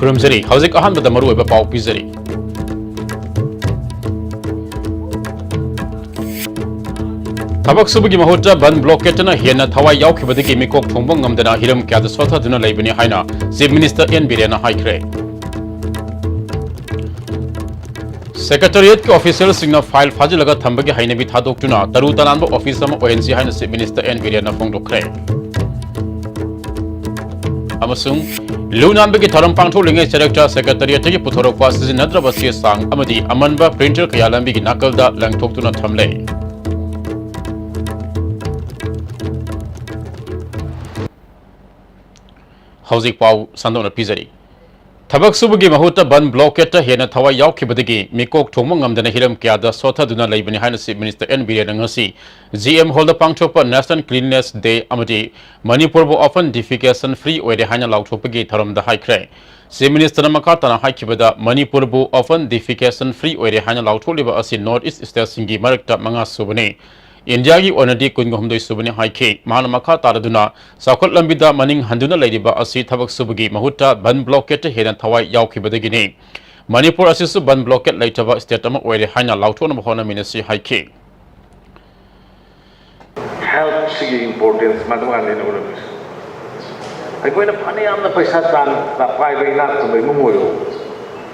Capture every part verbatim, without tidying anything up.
ꯈꯨꯔꯨꯝꯖꯔꯤ꯫ ꯍꯧꯖꯤꯛ ꯑꯍꯥꯟꯕꯗ ꯃꯔꯨꯑꯣꯏꯕ ꯄꯥꯎ ꯄꯤꯖꯔꯤ꯫ ꯊꯕꯛ ꯁꯨꯕꯒꯤ ꯃꯍꯨꯠꯇ ꯕꯟ ꯕ꯭ꯂꯣꯀꯦꯠꯇꯅ ꯍꯦꯟꯅ ꯊꯋꯥꯏ ꯌꯥꯎꯈꯤꯕꯗꯒꯤ ꯃꯤꯀꯣꯛ ꯊꯣꯡꯕ ꯉꯝꯗꯅ ꯍꯤꯔꯝ ꯀꯌꯥꯗ ꯁꯣꯊꯗꯨꯅ ꯂꯩꯕꯅꯤ ꯍꯥꯏꯅ Chief Minister N ꯕꯤꯔꯦꯟꯅ ꯍꯥꯏꯈ꯭ꯔꯦ꯫ ꯁꯦꯀ꯭ꯔꯦꯇꯔꯤꯌꯦꯠꯀꯤ ꯑꯣꯐꯤꯁꯤꯌꯦꯜꯁꯤꯡꯅ ꯐꯥꯏꯜ ꯐꯥꯖꯤꯜꯂꯒ ꯊꯝꯕꯒꯤ ꯍꯩꯅꯕꯤ ꯊꯥꯗꯣꯛꯇꯨꯅ ꯇꯔꯨ ꯇꯅꯥꯟꯕ ꯑꯣꯐꯤꯁ ꯑꯃ ꯑꯣꯏꯍꯟꯁꯤ ꯍꯥꯏꯅ Chief Minister N ꯕꯤꯔꯦꯟꯅ ꯐꯣꯡꯗꯣꯛꯈ꯭ꯔꯦ꯫ ꯑꯃꯁꯨꯡ ꯂꯨ ꯅꯥꯟꯕꯒꯤ ꯊꯧꯔꯝ ꯄꯥꯡꯊꯣꯛꯂꯤꯉꯩ ꯆꯦꯔꯦꯛꯇ ꯁꯦꯀ꯭ꯔꯦꯇꯔꯤꯌꯦꯠꯇꯒꯤ ꯄꯨꯊꯣꯔꯛꯄ ꯁꯤꯖꯤꯟꯅꯗ꯭ꯔꯕ ꯆꯦ ꯆꯥꯡ ꯑꯃꯗꯤ ꯑꯃꯟꯕ ꯄ꯭ꯔꯤꯟꯇꯔ ꯀꯌꯥ ꯂꯝꯕꯤꯒꯤ ꯅꯥꯀꯜꯗ ꯂꯪꯊꯣꯛꯇꯨꯅ ꯊꯝꯂꯦ꯫ ꯍꯧꯖꯤꯛ ꯄꯥꯎ ꯁꯟꯗꯣꯛꯅ ꯄꯤꯖꯔꯤ꯫ ꯊꯕꯛ ꯁꯨꯕꯒꯤ ꯃꯍꯨꯠꯇ ꯕꯟ ꯕ꯭ꯂꯣꯀꯦꯠꯇ ꯍꯦꯟꯅ ꯊꯋꯥꯏ ꯌꯥꯎꯈꯤꯕꯗꯒꯤ ꯃꯤꯀꯣꯛ ꯊꯣꯡꯕ ꯉꯝꯗꯅ ꯍꯤꯔꯝ ꯀꯌꯥꯗ ꯁꯣꯊꯗꯨꯅ ꯂꯩꯕꯅꯤ ꯍꯥꯏꯅ Chief Minister N ꯕꯤꯔꯦꯟꯅ ꯉꯁꯤ G M Hall ꯗ ꯄꯥꯡꯊꯣꯛꯄ National Cleanliness Day ꯑꯃꯗꯤ ꯃꯅꯤꯄꯨꯔꯕꯨ open defecation free ꯑꯣꯏꯔꯦ ꯍꯥꯏꯅ ꯂꯥꯎꯊꯣꯛꯄꯒꯤ ꯊꯧꯔꯝꯗ ꯍꯥꯏꯈ꯭ꯔꯦ꯫ Chief Minister ꯅ ꯃꯈꯥ ꯇꯥꯅ ꯍꯥꯏꯈꯤꯕꯗ, ꯃꯅꯤꯄꯨꯔꯕꯨ open defecation free ꯑꯣꯏꯔꯦ ꯍꯥꯏꯅ ꯂꯥꯎꯊꯣꯛꯂꯤꯕ ꯑꯁꯤ North East state ꯁꯤꯡꯒꯤ ꯃꯔꯛꯇ ꯃꯉꯥ ꯁꯨꯕꯅꯤ꯫ ꯏꯟꯗꯤꯌꯥꯒꯤ ꯑꯣꯏꯅꯗꯤ ꯀꯨꯟꯒ ꯍꯨꯝꯗꯣꯏ ꯁꯨꯕꯅꯤ ꯍꯥꯏꯈꯤ꯫ ꯃꯍꯥꯛꯅ ꯃꯈꯥ ꯇꯥꯔꯗꯨꯅ, ꯆꯥꯎꯈꯠ ꯂꯝꯕꯤꯗ ꯃꯅꯤꯡ ꯍꯟꯗꯨꯅ ꯂꯩꯔꯤꯕ ꯑꯁꯤ ꯊꯕꯛ ꯁꯨꯕꯒꯤ ꯃꯍꯨꯠꯇ ꯕꯟ ꯕ꯭ꯂꯣꯀꯦꯠꯇ ꯍꯦꯟꯅ ꯊꯋꯥꯏ ꯌꯥꯎꯈꯤꯕꯗꯒꯤꯅꯤ꯫ ꯃꯅꯤꯄꯨꯔ ꯑꯁꯤꯁꯨ ꯕꯟ ꯕ꯭ꯂꯣꯀꯦꯠ ꯂꯩꯇꯕ state ꯑꯃ ꯑꯣꯏꯔꯦ ꯍꯥꯏꯅ ꯂꯥꯎꯊꯣꯛꯅꯕ ꯍꯣꯠꯅꯃꯤꯟꯅꯁꯤ ꯍꯥꯏꯈꯤ꯫ Health ꯁꯤꯒꯤ importance ꯃꯍꯥꯇꯃꯥ ꯒꯥꯟꯙꯤꯅ ꯎꯔꯝꯃꯤ꯫ ꯑꯩꯈꯣꯏꯅ ꯐꯅ ꯌꯥꯝꯅ ꯄꯩꯁꯥ ꯇꯥꯟ-, ꯄꯥꯏꯕ ꯏꯅꯥꯛ ꯈꯨꯟꯕ ꯏꯃꯨꯡ ꯑꯣꯏꯔꯣ,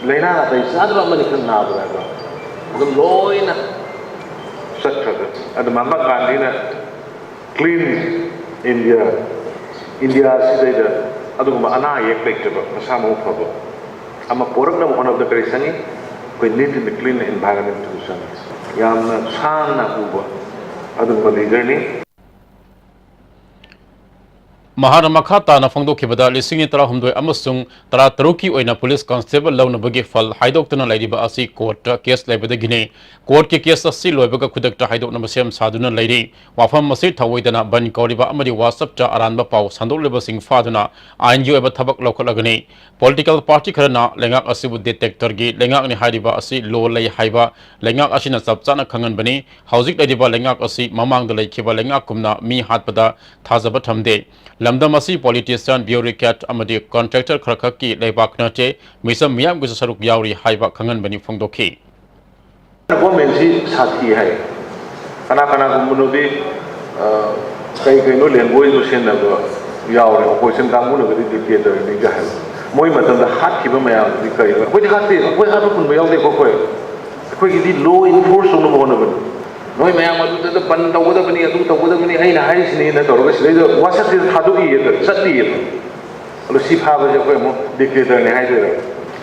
ꯂꯥꯏꯅꯥ ꯅꯥꯇꯩ ꯆꯥꯗꯕ ꯑꯃꯅꯤ ꯈꯛ ꯅꯥꯕꯗ ꯑꯗꯣ ꯑꯗꯨꯝ ꯂꯣꯏꯅ ꯆꯠꯈ꯭ꯔꯒ, ꯑꯗꯨ ꯃꯍꯥꯇꯃꯥ ꯒꯥꯟꯙꯤꯅ clean India, ꯏꯟꯗꯤꯌꯥ ꯑꯁꯤꯗꯩꯗ ꯑꯗꯨꯒꯨꯝꯕ ꯑꯅꯥ ꯑꯌꯦꯛ ꯂꯩꯇꯕ, ꯃꯁꯥ ꯃꯎ ꯐꯕ ꯑꯃ ꯄꯣꯔꯛꯅꯕ ꯍꯣꯠꯅꯕꯗ ꯀꯔꯤ ꯆꯪꯏ? ꯑꯩꯈꯣꯏ neat and clean environment ꯑꯗꯨ ꯆꯪꯏ꯫ ꯌꯥꯝꯅ ꯁꯥꯡꯅ ꯎꯕ ꯑꯗꯨꯒꯨꯝꯕ leader ꯅꯤ꯫ ꯃꯍꯥꯛꯅ ꯃꯈꯥ ꯇꯥꯅ ꯐꯣꯡꯗꯣꯛꯈꯤꯕꯗ, ꯂꯤꯁꯤꯡ ꯑꯅꯤ ꯇꯔꯥꯍꯨꯝꯗꯣꯏ ꯑꯃꯁꯨꯡ ꯇꯔꯥꯇꯔꯨꯛꯀꯤ ꯑꯣꯏꯅ police constable ꯂꯧꯅꯕꯒꯤ ꯐꯜ ꯍꯥꯏꯗꯣꯛꯇꯨꯅ ꯂꯩꯔꯤꯕ ꯑꯁꯤ court ꯇ case ꯂꯩꯕꯗꯒꯤꯅꯤ꯫ Court ꯀꯤ case ꯑꯁꯤ ꯂꯣꯏꯕꯒ ꯈꯨꯗꯛꯇ ꯍꯥꯏꯗꯣꯛꯅꯕ ꯁꯦꯝ ꯁꯥꯗꯨꯅ ꯂꯩꯔꯤ꯫ ꯋꯥꯐꯝ ꯑꯁꯤ ꯊꯧꯑꯣꯏꯗꯅ ꯕꯟ ꯀꯧꯔꯤꯕ ꯑꯃꯗꯤ WhatsApp ꯇ ꯑꯔꯥꯟꯕ ꯄꯥꯎ ꯁꯟꯗꯣꯛꯂꯤꯕꯁꯤꯡ ꯐꯥꯗꯨꯅ ꯑꯥꯏꯟꯒꯤ ꯑꯣꯏꯕ ꯊꯕꯛ ꯂꯧꯈꯠꯂꯒꯅꯤ꯫ Political party ꯈꯔꯅ ꯂꯩꯉꯥꯛ ꯑꯁꯤꯕꯨ dictator ꯒꯤ ꯂꯩꯉꯥꯛꯅꯤ ꯍꯥꯏꯔꯤꯕ ꯑꯁꯤ law ꯂꯩ ꯍꯥꯏꯕ, ꯂꯩꯉꯥꯛ ꯑꯁꯤꯅ ꯆꯞ ꯆꯥꯅ ꯈꯪꯍꯟꯕꯅꯤ꯫ ꯍꯧꯖꯤꯛ ꯂꯩꯔꯤꯕ ꯂꯩꯉꯥꯛ ꯑꯁꯤ ꯃꯃꯥꯡꯗ ꯂꯩꯈꯤꯕ ꯂꯩꯉꯥꯛꯀꯨꯝꯅ ꯃꯤ ꯍꯥꯠꯄꯗ ꯊꯥꯖꯕ ꯊꯝꯗꯦ꯫ ꯂꯝꯗꯝ ꯑꯁꯤ politician, bureaucrat ꯑꯃꯗꯤ contractor ꯈꯔꯈꯛꯀꯤ ꯂꯩꯕꯥꯛ ꯅꯠꯇꯦ, ꯃꯤꯆꯝ ꯃꯤꯌꯥꯝꯒꯤꯁꯨ ꯁꯔꯨꯛ ꯌꯥꯎꯔꯤ ꯍꯥꯏꯕ ꯈꯪꯍꯟꯕꯅꯤ ꯐꯣꯡꯗꯣꯛꯈꯤ꯫ Government ꯁꯤ ꯁꯥꯊꯤ ꯍꯥꯏ꯫ ꯀꯅꯥ ꯀꯅꯥꯒꯨꯝꯕꯅꯣꯗꯤ, ꯑ, ꯀꯩ ꯀꯩꯅꯣ language ꯗꯣ ꯁꯤꯖꯤꯟꯅꯕ ꯌꯥꯎꯔꯦ, opposition ꯀꯥꯡꯕꯨꯅꯒꯗꯤ dictator ꯅꯤꯒ ꯍꯥꯏ꯫ ꯃꯣꯏ ꯃꯇꯝꯗ ꯍꯥꯠꯈꯤꯕ ꯃꯌꯥꯝꯗꯨꯗꯤ ꯀꯩꯅꯣ? ꯑꯩꯈꯣꯏꯗꯤ ꯍꯥꯠꯇꯦ, ꯑꯩꯈꯣꯏ ꯍꯥꯠꯄ ꯄꯨꯟꯕ ꯌꯥꯎꯗꯦꯀꯣ ꯑꯩꯈꯣꯏ꯫ ꯑꯩꯈꯣꯏꯒꯤꯗꯤ law enforce ꯇꯧꯅꯕ ꯍꯣꯠꯅꯕꯅꯤ꯫ ꯅꯣꯏ ꯃꯌꯥꯝ ꯑꯗꯨꯗ ꯕꯟ ꯇꯧꯒꯗꯕꯅꯤ, ꯑꯗꯨ ꯇꯧꯒꯗꯕꯅꯤ, ꯑꯩꯅ ꯍꯥꯏꯔꯤꯁꯤꯅꯤꯅ ꯇꯧꯔꯒ ꯁꯤꯗꯩꯗ ꯋꯥꯁꯛꯁꯤꯗ ꯊꯥꯗꯣꯛꯏꯌꯦ, ꯆꯠꯂꯤꯌꯦ꯫ ꯑꯗꯣ ꯁꯤ ꯐꯥꯕꯁꯦ ꯑꯩꯈꯣꯏ ꯑꯃꯨꯛ dictator ꯅꯤ ꯍꯥꯏꯗꯣꯏꯔꯥ?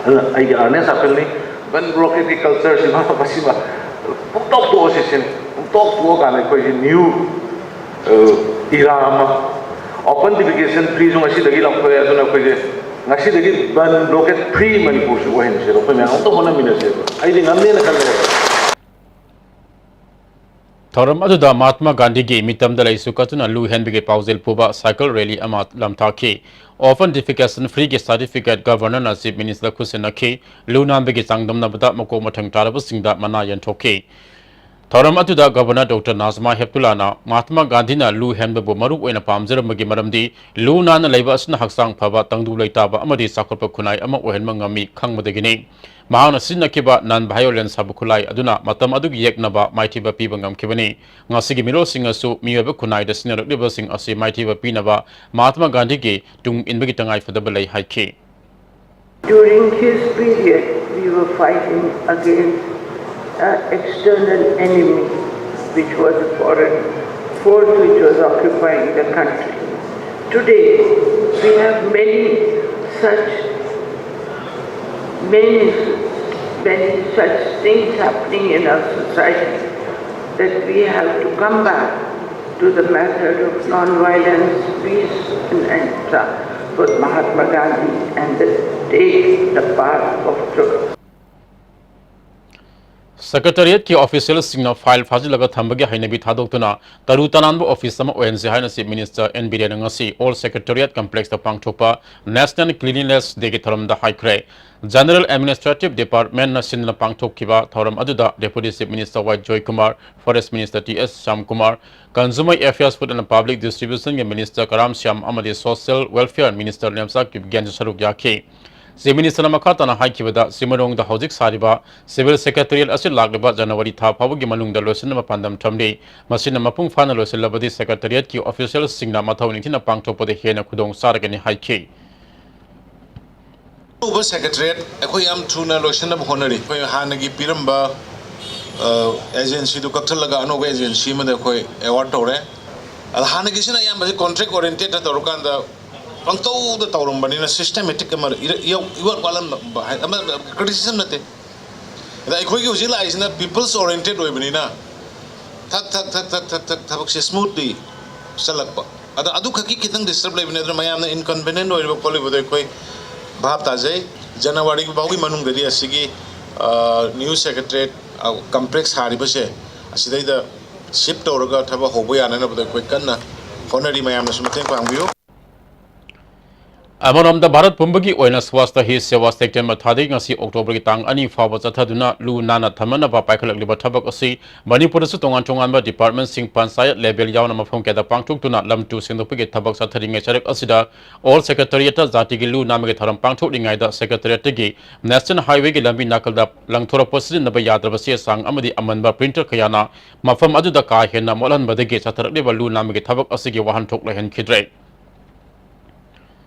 ꯑꯗꯨꯅ ꯑꯩꯒꯤ earnest appeal ꯅꯤ, ꯕꯟ blockade ꯀꯤ culture ꯁꯤꯃ, ꯃꯁꯤꯃ ꯄꯨꯡꯇꯣꯛ ꯇꯣꯛꯑꯣ ꯁꯤꯁꯤꯅꯤ꯫ ꯄꯨꯡꯇꯣꯛ ꯇꯣꯛꯑꯀꯥꯟꯗ ꯑꯩꯈꯣꯏꯒꯤ new, ꯑ, era ꯑꯃ, open defecation free ꯁꯨ ꯉꯁꯤꯗꯒꯤ ꯂꯥꯎꯊꯣꯛꯑꯦ꯫ ꯑꯗꯨꯅ ꯑꯩꯈꯣꯏꯁꯦ ꯉꯁꯤꯗꯒꯤ ꯕꯟ blockade free ꯃꯅꯤꯄꯨꯔꯁꯨ ꯑꯣꯏꯍꯟꯁꯦꯕ꯫ ꯑꯩꯈꯣꯏ ꯃꯌꯥꯝ ꯑꯝꯇ ꯍꯣꯠꯅꯃꯤꯟꯅꯁꯦꯕ꯫ ꯑꯩꯗꯤ ꯉꯝꯅꯦꯅ ꯈꯜꯂꯦꯕ꯫ ꯊꯧꯔꯝ ꯑꯗꯨꯗ ꯃꯍꯥꯇꯃꯥ ꯒꯥꯟꯙꯤꯒꯤ ꯃꯤꯇꯝꯗ ꯂꯩꯁꯨ ꯀꯠꯇꯨꯅ ꯂꯨ ꯍꯦꯟꯕꯒꯤ ꯄꯥꯎꯖꯦꯜ ꯄꯨꯕ cycle rally ꯑꯃ ꯂꯝꯊꯥꯈꯤ꯫ Open defecation free ꯒꯤ certificate Governor ꯅ Chief Minister ꯗ ꯈꯨꯠꯁꯤꯟꯅꯈꯤ꯫ ꯂꯨ ꯅꯥꯟꯕꯒꯤ ꯆꯥꯡꯗꯝꯅꯕꯗ ꯃꯀꯣꯛ ꯃꯊꯪ ꯇꯥꯔꯕꯁꯤꯡꯗ ꯃꯅꯥ ꯌꯦꯟꯊꯣꯛꯈꯤ꯫ ꯊꯧꯔꯝ ꯑꯗꯨꯗ Governor Doctor ꯅꯥꯖꯃꯥ ꯍꯦꯞꯇꯨꯂꯥꯅ ꯃꯍꯥꯇꯃꯥ ꯒꯥꯟꯙꯤꯅ ꯂꯨ ꯍꯦꯟꯕꯕꯨ ꯃꯔꯨ ꯑꯣꯏꯅ ꯄꯥꯝꯖꯔꯝꯕꯒꯤ ꯃꯔꯝꯗꯤ ꯂꯨ ꯅꯥꯟꯅ ꯂꯩꯕ ꯑꯁꯤꯅ ꯍꯛꯆꯥꯡ ꯐꯕ, ꯇꯪꯗꯨ ꯂꯩꯇꯥꯕ ꯑꯃꯗꯤ ꯆꯥꯎꯈꯠꯄ ꯈꯨꯟꯅꯥꯏ ꯑꯃ ꯑꯣꯏꯍꯟꯕ ꯉꯝꯃꯤ ꯈꯪꯕꯗꯒꯤꯅꯤ꯫ ꯃꯍꯥꯛꯅ ꯁꯤꯖꯤꯟꯅꯈꯤꯕ non violence ꯍꯥꯏꯕ ꯈꯨꯠꯂꯥꯏ ꯑꯗꯨꯅ ꯃꯇꯝ ꯑꯗꯨꯒꯤ ꯌꯦꯛꯅꯕ ꯃꯥꯏꯊꯤꯕ ꯄꯤꯕ ꯉꯝꯈꯤꯕꯅꯤ꯫ ꯉꯁꯤꯒꯤ ꯃꯤꯔꯣꯜꯁꯤꯡꯅꯁꯨ ꯃꯤꯑꯣꯏꯕ ꯈꯨꯟꯅꯥꯏꯗ ꯁꯤꯖꯤꯟꯅꯔꯛꯂꯤꯕꯁꯤꯡ ꯑꯁꯤ ꯃꯥꯏꯊꯤꯕ ꯄꯤꯅꯕ ꯃꯍꯥꯇꯃꯥ ꯒꯥꯟꯙꯤꯒꯤ ꯇꯨꯡ ꯏꯟꯕꯒꯤ ꯇꯉꯥꯏꯐꯗꯕ ꯂꯩ ꯍꯥꯏꯈꯤ꯫ During his period, we were fighting against an external enemy, which was a foreign force which was occupying the country. Today, we have many such, many, many such things happening in our society that we have to come back to the method of non-violence, peace and ahimsa with Mahatma Gandhi and the, take the path of truth. Secretariat ꯀꯤ official ꯁꯤꯡꯅ file ꯐꯥꯖꯤꯜꯂꯒ ꯊꯝꯕꯒꯤ ꯍꯩꯅꯕꯤ ꯊꯥꯗꯣꯛꯇꯨꯅ ꯇꯔꯨ ꯇꯅꯥꯟꯕ office ꯑꯃ ꯑꯣꯏꯍꯟꯁꯤ ꯍꯥꯏꯅ Chief Minister N ꯕꯤꯔꯦꯟꯅ ꯉꯁꯤ Old Secretariat Complex ꯇ ꯄꯥꯡꯊꯣꯛꯄ National Cleanliness Day ꯒꯤ ꯊꯧꯔꯝꯗ ꯍꯥꯏꯈ꯭ꯔꯦ꯫ General Administrative Department ꯅ ꯁꯤꯟꯗꯨꯅ ꯄꯥꯡꯊꯣꯛꯈꯤꯕ ꯊꯧꯔꯝ ꯑꯗꯨꯗ Deputy Chief Minister Y Joykumar, Forest Minister T S Shyamkumar, Consumer Affairs, Food and Public Distribution ꯒꯤ Minister ꯀꯔꯥꯝ ꯁ꯭ꯌꯥꯝ ꯑꯃꯗꯤ Social Welfare Minister ꯂꯦꯝꯆꯥ ꯀꯤꯞꯒꯦꯟꯁꯨ ꯁꯔꯨꯛ ꯌꯥꯈꯤ꯫ Chief Minister ꯅ ꯃꯈꯥ ꯇꯥꯅ ꯍꯥꯏꯈꯤꯕꯗ, ꯆꯤꯡꯃꯩꯔꯣꯡꯗ ꯍꯧꯖꯤꯛ ꯁꯥꯔꯤꯕ Civil Secretariat ꯑꯁꯤ ꯂꯥꯛꯂꯤꯕ ꯖꯅꯋꯥꯔꯤ ꯊꯥ ꯐꯥꯎꯕꯒꯤ ꯃꯅꯨꯡꯗ ꯂꯣꯏꯁꯤꯟꯅꯕ ꯄꯥꯟꯗꯝ ꯊꯝꯂꯤ꯫ ꯃꯁꯤꯅ ꯃꯄꯨꯡ ꯐꯥꯅ ꯂꯣꯏꯁꯤꯜꯂꯕꯗꯤ Secretariat ꯀꯤ official ꯁꯤꯡꯅ ꯃꯊꯧ ꯅꯤꯡꯊꯤꯅ ꯄꯥꯡꯊꯣꯛꯄꯗ ꯍꯦꯟꯅ ꯈꯨꯗꯣꯡ ꯆꯥꯔꯒꯅꯤ ꯍꯥꯏꯈꯤ꯫ ꯑꯅꯧꯕ Secretariat ꯑꯩꯈꯣꯏ ꯌꯥꯝ ꯊꯨꯅ ꯂꯣꯏꯁꯤꯟꯅꯕ ꯍꯣꯠꯅꯔꯤ꯫ ꯑꯩꯈꯣꯏ ꯍꯥꯟꯅꯒꯤ ꯄꯤꯔꯝꯕ, ꯑ, agency ꯗꯨ ꯀꯛꯊꯠꯂꯒ ꯑꯅꯧꯕ agency ꯑꯃꯗ ꯑꯩꯈꯣꯏ award ꯇꯧꯔꯦ꯫ ꯑꯗ ꯍꯥꯟꯅꯒꯤꯁꯤꯅ ꯑꯌꯥꯝꯕꯁꯦ contract oriented ꯇ ꯇꯧꯔꯀꯥꯟꯗ ꯄꯪꯇꯧꯗ ꯇꯧꯔꯝꯕꯅꯤꯅ systematic ꯑꯃ ꯏꯔ-, ꯏꯌꯧ-, ꯏꯋꯥꯠ ꯋꯥꯠꯂꯝꯕ ꯍꯥꯏ-, ꯑꯃ criticism ꯅꯠꯇꯦ꯫ ꯑꯗ ꯑꯩꯈꯣꯏꯒꯤ ꯍꯧꯖꯤꯛ ꯂꯥꯛꯏꯁꯤꯅ people's oriented ꯑꯣꯏꯕꯅꯤꯅ ꯊꯛ ꯊꯛ ꯊꯛ ꯊꯛ ꯊꯛ ꯊꯛ ꯊꯕꯛꯁꯦ smoothly ꯆꯠꯂꯛꯄ꯫ ꯑꯗ ꯑꯗꯨꯈꯛꯀꯤ ꯈꯤꯇꯪ disturb ꯂꯩꯕꯅꯦ, ꯑꯗꯨꯅ ꯃꯌꯥꯝꯅ inconvenient ꯑꯣꯏꯔꯤꯕ ꯈꯣꯠꯂꯤꯕꯗꯣ ꯑꯩꯈꯣꯏ ꯚꯥꯞ ꯇꯥꯖꯩ꯫ ꯖꯅꯋꯥꯔꯤ ꯐꯥꯎꯒꯤ ꯃꯅꯨꯡꯗꯗꯤ ꯑꯁꯤꯒꯤ, ꯑ, new Secretariat, ꯑ, complex ꯁꯥꯔꯤꯕꯁꯦ ꯑꯁꯤꯗꯩꯗ shift ꯇꯧꯔꯒ ꯊꯕꯛ ꯍꯧꯕ ꯌꯥꯅꯅꯕꯗ ꯑꯩꯈꯣꯏ ꯀꯟꯅ ꯍꯣꯠꯅꯔꯤ꯫ ꯃꯌꯥꯝꯅꯁꯨ ꯃꯇꯦꯡ ꯄꯥꯡꯕꯤꯌꯨ꯫ ꯑꯃꯔꯣꯝꯗ ꯚꯥꯔꯠ ꯄꯨꯝꯕꯒꯤ ꯑꯣꯏꯅ Swachhta Hi Seva September ꯊꯥꯗꯒꯤ ꯉꯁꯤ October ꯒꯤ ꯇꯥꯡ ꯑꯅꯤ ꯐꯥꯎꯕ ꯆꯠꯊꯗꯨꯅ ꯂꯨ ꯅꯥꯟꯅ ꯊꯝꯅꯅꯕ ꯄꯥꯏꯈꯠꯂꯛꯂꯤꯕ ꯊꯕꯛ ꯑꯁꯤ ꯃꯅꯤꯄꯨꯔꯗꯁꯨ ꯇꯣꯉꯥꯟ ꯇꯣꯉꯥꯟꯕ department ꯁꯤꯡ, ꯄꯟꯆꯥꯌꯠ level ꯌꯥꯎꯅ ꯃꯐꯝ ꯀꯌꯥꯗ ꯄꯥꯡꯊꯣꯛꯇꯨꯅ ꯂꯝ ꯇꯨ ꯁꯦꯡꯗꯣꯛꯄꯒꯤ ꯊꯕꯛ ꯆꯠꯊꯔꯤꯉꯩ ꯆꯔꯛ ꯑꯁꯤꯗ Old Secretariat ꯇ ꯖꯥꯇꯤꯒꯤ ꯂꯨ ꯅꯥꯟꯕꯒꯤ ꯊꯧꯔꯝ ꯄꯥꯡꯊꯣꯛꯂꯤꯉꯩꯗ Secretariat ꯇꯒꯤ National Highway ꯒꯤ ꯂꯝꯕꯤ ꯅꯥꯀꯜꯗ ꯂꯪꯊꯣꯔꯛꯄ ꯁꯤꯖꯤꯟꯅꯕ ꯌꯥꯗ꯭ꯔꯕ ꯆꯦ ꯆꯥꯡ ꯑꯃꯗꯤ ꯑꯃꯟꯕ printer ꯀꯌꯥꯅ ꯃꯐꯝ ꯑꯗꯨꯗ ꯀꯥ ꯍꯦꯟꯅ ꯃꯣꯠꯍꯟꯕꯗꯒꯤ ꯆꯠꯊꯔꯛꯂꯤꯕ ꯂꯨ ꯅꯥꯟꯕꯒꯤ ꯊꯕꯛ ꯑꯁꯤꯒꯤ ꯋꯥꯍꯟꯊꯣꯛ ꯂꯩꯍꯟꯈꯤꯗ꯭ꯔꯦ꯫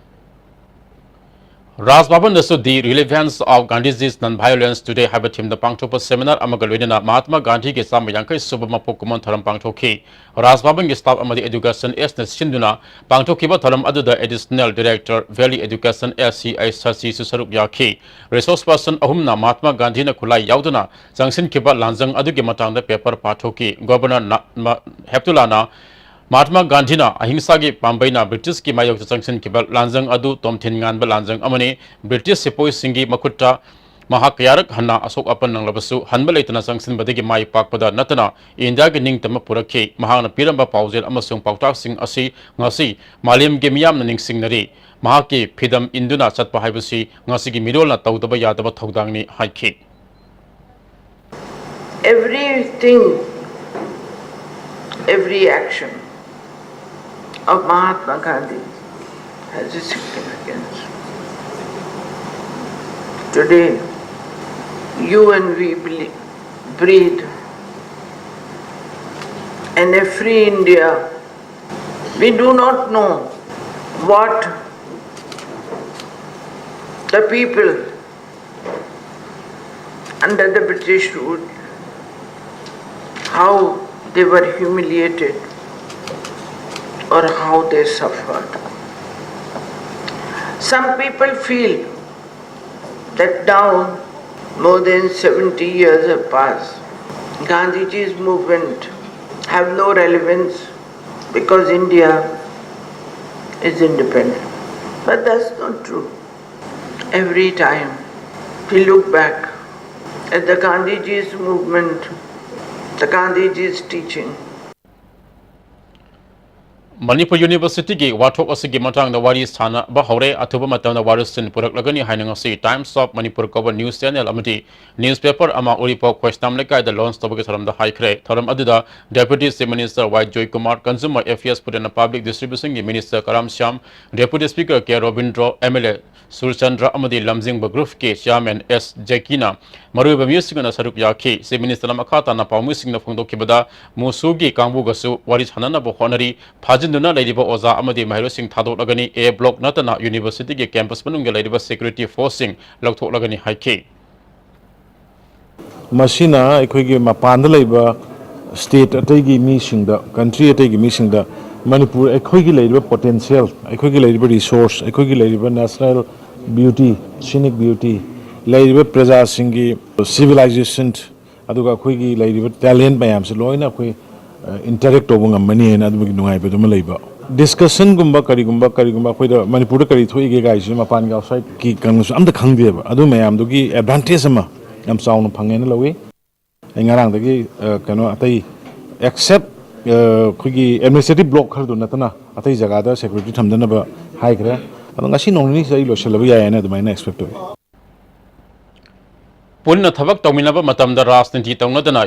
ꯔꯥꯖ ꯚꯕꯟꯗꯁꯨ The Relevance of Gandhiji's Non-Violence Today ꯍꯥꯏꯕ theme ꯗ ꯄꯥꯡꯊꯣꯛꯄ seminar ꯑꯃꯒ ꯂꯣꯏꯅꯅ ꯃꯍꯥꯠꯃꯥ ꯒꯥꯟꯙꯤꯒꯤ ꯆꯥꯝꯃ ꯌꯥꯡꯈꯩ ꯁꯨꯕ ꯃꯄꯣꯛ ꯀꯨꯝꯑꯣꯟ ꯊꯧꯔꯝ ꯄꯥꯡꯊꯣꯛꯈꯤ꯫ ꯔꯥꯖ ꯚꯕꯟꯒꯤ staff ꯑꯃꯗꯤ Education S ꯅ ꯁꯤꯟꯗꯨꯅ ꯄꯥꯡꯊꯣꯛꯈꯤꯕ ꯊꯧꯔꯝ ꯑꯗꯨꯗ Additional Director Valley Education S C I ꯁꯁꯤꯁꯨ ꯁꯔꯨꯛ ꯌꯥꯈꯤ꯫ Resource person ꯑꯍꯨꯝꯅ ꯃꯍꯥꯠꯃꯥ ꯒꯥꯟꯙꯤꯅ ꯈꯨꯠꯂꯥꯏ ꯌꯥꯎꯗꯨꯅ ꯆꯪꯁꯤꯟꯈꯤꯕ ꯂꯥꯟꯖꯪ ꯑꯗꯨꯒꯤ ꯃꯇꯥꯡꯗ paper ꯄꯥꯊꯣꯛꯈꯤ꯫ Governor ꯅ-, ꯃ-, ꯍꯦꯞꯇꯨꯂꯥꯅ ꯃꯍꯥꯠꯃꯥ ꯒꯥꯟꯙꯤꯅ ꯑꯍꯤꯡꯁꯥꯒꯤ ꯄꯥꯝꯕꯩꯅ ꯕ꯭ꯔꯤꯇꯤꯁꯀꯤ ꯃꯥꯌꯣꯛꯇ ꯆꯪꯁꯤꯟꯈꯤꯕ ꯂꯥꯟꯖꯪ ꯑꯗꯨ ꯇꯣꯝꯊꯤꯟ ꯉꯥꯟꯕ ꯂꯥꯟꯖꯪ ꯑꯃꯅꯤ꯫ ꯕ꯭ꯔꯤꯇꯤꯁ ꯁꯤꯄꯣꯏꯁꯤꯡꯒꯤ ꯃꯈꯨꯠꯇ ꯃꯍꯥꯛ ꯀꯌꯥꯔꯛ ꯍꯟꯅ ꯑꯁꯣꯛ ꯑꯄꯟ ꯅꯪꯂꯕꯁꯨ, ꯍꯟꯕ ꯂꯩꯇꯅ ꯆꯪꯁꯤꯟꯕꯗꯒꯤ ꯃꯥꯏ ꯄꯥꯛꯄꯗ ꯅꯠꯇꯅ ꯏꯟꯗꯤꯌꯥꯒꯤ ꯅꯤꯡꯇꯝꯕ ꯄꯨꯔꯛꯈꯤ꯫ ꯃꯍꯥꯛꯅ ꯄꯤꯔꯝꯕ ꯄꯥꯎꯖꯦꯜ ꯑꯃꯁꯨꯡ ꯄꯥꯎꯇꯥꯛꯁꯤꯡ ꯑꯁꯤ ꯉꯁꯤ ꯃꯥꯂꯦꯝꯒꯤ ꯃꯤꯌꯥꯝꯅ ꯅꯤꯡꯁꯤꯡꯅꯔꯤ꯫ ꯃꯍꯥꯛꯀꯤ ꯐꯤꯗꯝ ꯏꯟꯗꯨꯅ ꯆꯠꯄ ꯍꯥꯏꯕꯁꯤ ꯉꯁꯤꯒꯤ ꯃꯤꯔꯣꯜꯅ ꯇꯧꯗꯕ ꯌꯥꯗꯕ ꯊꯧꯗꯥꯡꯅꯤ ꯍꯥꯏꯈꯤ꯫ Everything, every action of Mahatma Gandhi has a significance. Today, you and we ble- breathe in a free India. We do not know what the people under the British rule, how they were humiliated or how they suffered. Some people feel that now more than seventy years have passed. Gandhiji's movement have no relevance because India is independent. But that's not true. Every time we look back at the Gandhiji's movement, the Gandhiji's teaching, Manipur ꯌꯨꯅꯤꯚꯔꯁꯤꯇꯤꯒꯤ ꯋꯥꯊꯣꯛ ꯑꯁꯤꯒꯤ ꯃꯇꯥꯡꯗ ꯋꯥꯔꯤ ꯁꯥꯟꯅꯕ ꯍꯧꯔꯦ꯫ ꯑꯊꯨꯕ ꯃꯇꯝꯗ ꯋꯥꯔꯣꯏꯁꯤꯟ ꯄꯨꯔꯛꯂꯒꯅꯤ ꯍꯥꯏꯅ ꯉꯁꯤ Times of Manipur ꯀꯧꯕ news channel ꯑꯃꯗꯤ newspaper ꯑꯃ ꯎꯔꯤꯄꯣꯛ ꯈꯣꯏꯁꯅꯥꯝ ꯂꯩꯀꯥꯏꯗ launch ꯇꯧꯕꯒꯤ ꯊꯧꯔꯝꯗ ꯍꯥꯏꯈ꯭ꯔꯦ꯫ ꯊꯧꯔꯝ ꯑꯗꯨꯗ Deputy Chief Minister Y Joykumar, Consumer Affairs, Food and Public Distributionꯒꯤ Minister Karam Shyam, Deputy Speaker K Robindro, MLA Surchandra ꯑꯃꯗꯤ ꯂꯝꯖꯤꯡꯕ groupꯀꯤ chairman ꯑꯦꯁ ꯖꯦꯀꯤꯅ ꯃꯔꯨꯑꯣꯏꯕ ꯃꯤꯑꯣꯏꯁꯤꯡꯅ ꯁꯔꯨꯛ ꯌꯥꯈꯤ꯫ Chief Ministerꯅ ꯃꯈꯥ ꯇꯥꯅ ꯄꯥꯎꯃꯤꯁꯤꯡꯗ ꯐꯣꯡꯗꯣꯛꯈꯤꯕꯗ, ꯃꯨꯁꯨꯒꯤ ꯀꯥꯡꯕꯨꯒꯁꯨ ꯋꯥꯔꯤ ꯁꯥꯟꯅꯅꯕ ꯍꯣꯠꯅꯔꯤ꯫ ꯐꯥꯖꯤꯟꯗꯨꯅ ꯂꯩꯔꯤꯕ ꯑꯣꯖꯥ ꯑꯃꯗꯤ ꯃꯍꯩꯔꯣꯏꯁꯤꯡ ꯊꯥꯗꯣꯛꯂꯒꯅꯤ꯫ A block ꯅꯠꯇꯅ universityꯒꯤ campus ꯃꯅꯨꯡꯗ ꯂꯩꯔꯤꯕ security forceꯁꯤꯡ ꯂꯧꯊꯣꯛꯂꯒꯅꯤ ꯍꯥꯏꯈꯤ꯫ ꯃꯁꯤꯅ ꯑꯩꯈꯣꯏꯒꯤ ꯃꯄꯥꯟꯗ ꯂꯩꯕ state ꯑꯇꯩꯒꯤ ꯃꯤꯁꯤꯡꯗ, country ꯑꯇꯩꯒꯤ ꯃꯤꯁꯤꯡꯗ ꯃꯅꯤꯄꯨꯔ ꯑꯩꯈꯣꯏꯒꯤ ꯂꯩꯔꯤꯕ potential, ꯑꯩꯈꯣꯏꯒꯤ ꯂꯩꯔꯤꯕ resource, ꯑꯩꯈꯣꯏꯒꯤ ꯂꯩꯔꯤꯕ national beauty, scenic beauty, ꯂꯩꯔꯤꯕ ꯄ꯭ꯔꯖꯥꯁꯤꯡꯒꯤ civilization, ꯑꯗꯨꯒ ꯑꯩꯈꯣꯏꯒꯤ ꯂꯩꯔꯤꯕ talent ꯃꯌꯥꯝꯁꯦ ꯂꯣꯏꯅ ꯑꯩꯈꯣꯏ interact ꯇꯧꯕ ꯉꯝꯃꯅꯤ ꯍꯥꯏꯅ ꯑꯗꯨꯒꯤ ꯅꯨꯡꯉꯥꯏꯕꯗꯨꯃ ꯂꯩꯕ꯫ ꯗꯤꯁꯀꯁꯟꯒꯨꯝꯕ ꯀꯔꯤꯒꯨꯝꯕ ꯀꯔꯤꯒꯨꯝꯕ ꯑꯩꯈꯣꯏꯗ ꯃꯅꯤꯄꯨꯔꯗ ꯀꯔꯤ ꯊꯣꯛꯏꯒꯦ ꯀꯥꯏꯁꯤ ꯃꯄꯥꯟꯒꯤ ꯑꯥꯎꯠꯁꯥꯏꯠꯀꯤ ꯀꯩꯅꯣꯁꯨ ꯑꯝꯇ ꯈꯪꯗꯦꯕ꯫ ꯑꯗꯨ ꯃꯌꯥꯝꯗꯨꯒꯤ ꯑꯦꯗꯚꯥꯟꯇꯦꯖ ꯑꯃ ꯌꯥꯝ ꯆꯥꯎꯅ ꯐꯪꯉꯦꯅ ꯂꯧꯏ꯫ ꯑꯩ ꯉꯔꯥꯡꯗꯒꯤ ꯑ, ꯀꯩꯅꯣ ꯑꯇꯩ ꯑꯦꯛꯁꯦꯞ ꯑꯩꯈꯣꯏꯒꯤ ꯑꯦꯗꯃꯤꯅꯤꯁꯇ꯭ꯔꯦꯇꯤꯚ ꯕ꯭ꯂꯣꯛ ꯈꯔꯗꯨ ꯅꯠꯇꯅ ꯑꯇꯩ ꯖꯒꯥꯗ ꯁꯦꯀ꯭ꯌꯨꯔꯤꯇꯤ ꯊꯝꯗꯅꯕ ꯍꯥꯏꯈ꯭ꯔꯦ꯫ ꯑꯗꯣ ꯉꯁꯤ ꯅꯣꯡ ꯅꯤꯅꯤꯁꯤꯗ ꯑꯩ ꯂꯣꯏꯁꯤꯜꯂꯕ ꯌꯥꯏ ꯍꯥꯏꯅ ꯑꯗꯨꯃꯥꯏꯅ ꯑꯦꯛꯁꯄꯦꯛ ꯇꯧꯏ꯫ ꯄꯨꯟꯅ ꯊꯕꯛ ꯇꯧꯃꯤꯟꯅꯕ ꯃꯇꯝꯗ ꯔꯥꯖꯅꯤꯇꯤ ꯇꯧꯅꯗꯅ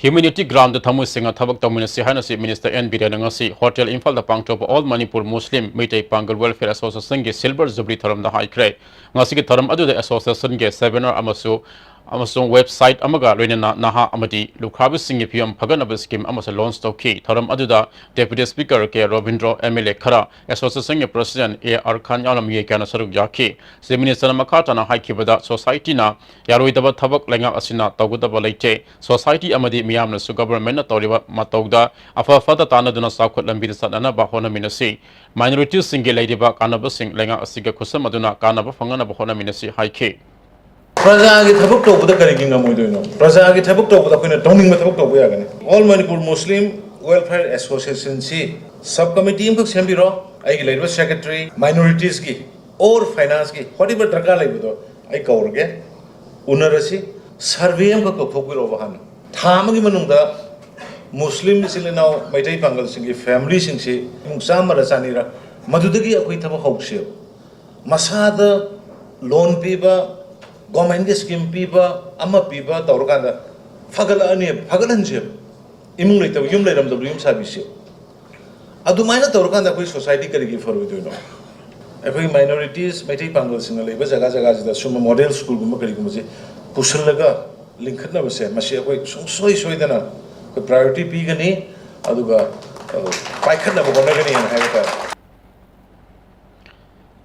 ꯍ꯭ꯌꯨꯃꯦꯅꯤꯇꯤ ꯒ꯭ꯔꯥꯎꯟꯗ ꯊꯃꯣꯏ ꯁꯦꯡꯅ ꯊꯕꯛ ꯇꯧꯃꯤꯟꯅꯁꯤ ꯍꯥꯏꯅ ꯆꯤꯐ ꯃꯤꯅꯤꯁꯇꯔ ꯑꯦꯟ ꯕꯤꯔꯦꯟꯅ ꯉꯁꯤ ꯍꯣꯇꯦꯜ ꯏꯝꯐꯥꯜꯗ ꯄꯥꯡꯊꯣꯛꯄ ꯑꯣꯜ ꯃꯅꯤꯄꯨꯔ ꯃꯨꯁꯂꯤꯝ ꯃꯩꯇꯩ ꯄꯥꯡꯒꯜ ꯋꯦꯜꯐꯤꯌꯔ ꯑꯦꯁꯣꯁꯤꯌꯦꯁꯟꯒꯤ ꯁꯤꯜꯚꯔ ꯖꯨꯕꯂꯤ ꯊꯧꯔꯝꯗ ꯍꯥꯏꯈ꯭ꯔꯦ꯫ ꯉꯁꯤꯒꯤ ꯊꯧꯔꯝ ꯑꯗꯨꯗ ꯑꯦꯁꯣꯁꯤꯌꯦꯁꯟꯒꯤ ꯁꯦꯃꯤꯅꯥꯔ ꯑꯃꯁꯨ ꯑꯃꯁꯨꯡ ꯋꯦꯕꯁꯥꯏꯠ ꯑꯃꯒ ꯂꯣꯏꯅꯅ ꯅꯍꯥ ꯑꯃꯗꯤ ꯂꯨꯈ꯭ꯔꯥꯕꯤꯁꯤꯡꯒꯤ ꯐꯤꯕꯝ ꯐꯒꯠꯅꯕ ꯁ꯭ꯀꯤꯝ ꯑꯃꯁꯨ ꯂꯣꯟꯆ ꯇꯧꯈꯤ꯫ ꯊꯧꯔꯝ ꯑꯗꯨꯗ deputy speaker K Robindro, M L A ꯈꯔ, ꯑꯦꯁꯣꯁꯤꯌꯦꯁꯟꯒꯤ ꯄ꯭ꯔꯁꯤꯗꯦꯟꯠ ꯑꯦ ꯑꯥꯔ ꯈꯥꯟ ꯌꯥꯎꯅ ꯃꯤꯑꯣꯏ ꯀꯌꯥꯅ ꯁꯔꯨꯛ ꯌꯥꯈꯤ꯫ ꯆꯤꯐ ꯃꯤꯅꯤꯁꯇꯔꯅ ꯃꯈꯥ ꯇꯥꯅ ꯍꯥꯏꯈꯤꯕꯗ, ꯁꯣꯁꯥꯏꯇꯤꯅ ꯌꯥꯔꯣꯏꯗꯕ ꯊꯕꯛ ꯂꯩꯉꯥꯛ ꯑꯁꯤꯅ ꯇꯧꯒꯗꯕ ꯂꯩꯇꯦ꯫ ꯁꯣꯁꯥꯏꯇꯤ ꯑꯃꯗꯤ ꯃꯤꯌꯥꯝꯅꯁꯨ ꯒꯚꯔꯟꯃꯦꯟꯠꯅ ꯇꯧꯔꯤꯕ ꯃꯇꯧꯗ ꯑꯐ ꯐꯠꯇ ꯇꯥꯟꯅꯗꯨꯅ ꯆꯥꯎꯈꯠ ꯂꯝꯕꯤꯗ ꯆꯠꯅꯅꯕ ꯍꯣꯠꯅꯃꯤꯟꯅꯁꯤ꯫ ꯃꯥꯏꯅꯣꯔꯤꯇꯤꯁꯁꯤꯡꯒꯤ ꯂꯩꯔꯤꯕ ꯀꯥꯟꯅꯕꯁꯤꯡ ꯂꯩꯉꯥꯛ ꯑꯁꯤꯒ ꯈꯨꯠꯁꯝꯅꯗꯨꯅ ꯀꯥꯟꯅꯕ ꯐꯪꯅꯅꯕ ꯍꯣꯠꯅꯃꯤꯟꯅꯁꯤ ꯍꯥꯏꯈꯤ꯫ ꯄ꯭ꯔꯖꯥꯒꯤ ꯊꯕꯛ ꯇꯧꯕꯗ ꯀꯔꯤꯒꯤ ꯉꯝꯃꯣꯏꯗꯣꯏꯅꯣ? ꯄ꯭ꯔꯖꯥꯒꯤ ꯊꯕꯛ ꯇꯧꯕꯗ ꯑꯩꯈꯣꯏꯅ ꯇꯧꯅꯤꯡꯕ ꯊꯕꯛ ꯇꯧꯕ ꯌꯥꯒꯅꯤ꯫ ꯑꯣꯜ ꯃꯅꯤꯄꯨꯔ ꯃꯨꯁꯂꯤꯝ ꯋꯦꯜꯐꯤꯌꯔ ꯑꯦꯁꯣꯁꯤꯌꯦꯁꯟꯁꯤ ꯁꯕ ꯀꯃꯤꯇꯤ ꯑꯃꯈꯛ ꯁꯦꯝꯕꯤꯔꯣ꯫ ꯑꯩꯒꯤ ꯂꯩꯔꯤꯕ ꯁꯦꯀ꯭ꯔꯦꯇꯔꯤ, ꯃꯥꯏꯅꯣꯔꯤꯇꯤꯁꯀꯤ ꯑꯣꯔ ꯐꯥꯏꯅꯥꯟꯁꯀꯤ whatever ꯗꯔꯀꯥꯔ ꯂꯩꯕꯗꯣ ꯑꯩ ꯀꯧꯔꯒꯦ, ꯎꯅꯔꯁꯤ꯫ ꯁꯔꯚꯦ ꯑꯃꯈꯛ ꯇꯧꯊꯣꯛꯄꯤꯔꯛꯑꯣꯕ ꯍꯥꯟꯅ꯫ ꯊꯥ ꯑꯃꯒꯤ ꯃꯅꯨꯡꯗ ꯃꯨꯁꯂꯤꯝ ꯏꯆꯤꯜ ꯏꯅꯥꯎ ꯃꯩꯇꯩ ꯄꯥꯡꯒꯜꯁꯤꯡꯒꯤ ꯐꯦꯃꯤꯂꯤꯁꯤꯡꯁꯤ ꯏꯃꯨꯡ ꯆꯥꯝꯃꯔ ꯆꯅꯤꯔ, ꯃꯗꯨꯗꯒꯤ ꯑꯩꯈꯣꯏ ꯊꯕꯛ ꯍꯧꯁꯦꯕ꯫ ꯃꯁꯥꯗ ꯂꯣꯟ ꯄꯤꯕ, ꯒꯣꯔꯃꯦꯟꯒꯤ ꯁ꯭ꯀꯤꯝ ꯄꯤꯕ, ꯑꯃ ꯄꯤꯕ ꯇꯧꯔꯀꯥꯟꯗ ꯐꯒꯠꯂꯛꯑꯅꯦꯕ, ꯐꯒꯠꯍꯟꯁꯦꯕ꯫ ꯏꯃꯨꯡ ꯂꯩꯇꯕ, ꯌꯨꯝ ꯂꯩꯔꯝꯗꯕꯗ ꯌꯨꯝ ꯁꯥꯕꯤꯁꯦꯕ꯫ ꯑꯗꯨꯃꯥꯏꯅ ꯇꯧꯔꯀꯥꯟꯗ ꯑꯩꯈꯣꯏ ꯁꯣꯁꯥꯏꯇꯤ ꯀꯔꯤꯒꯤ ꯐꯔꯣꯏꯗꯣꯏꯅꯣ? ꯑꯩꯈꯣꯏ ꯃꯥꯏꯅꯣꯔꯤꯇꯤꯁ, ꯃꯩꯇꯩ ꯄꯥꯡꯒꯜꯁꯤꯡꯅ ꯂꯩꯕ ꯖꯒꯥ ꯖꯒꯥꯁꯤꯗ ꯁꯨꯝꯕ ꯃꯣꯗꯦꯜ ꯁ꯭ꯀꯨꯜꯒꯨꯝꯕ ꯀꯔꯤꯒꯨꯝꯕꯁꯦ ꯄꯨꯁꯤꯜꯂꯒ ꯂꯤꯡꯈꯠꯅꯕꯁꯦ, ꯃꯁꯤ ꯑꯩꯈꯣꯏ ꯁꯨꯡꯁꯣꯏ ꯁꯣꯏꯗꯅ ꯑꯩꯈꯣꯏ ꯄ꯭ꯔꯥꯏꯌꯣꯔꯤꯇꯤ ꯄꯤꯒꯅꯤ, ꯑꯗꯨꯒ ꯑ, ꯄꯥꯏꯈꯠꯅꯕ ꯍꯣꯠꯅꯒꯅꯤꯅ ꯍꯥꯏꯕ ꯇꯥꯔꯦ꯫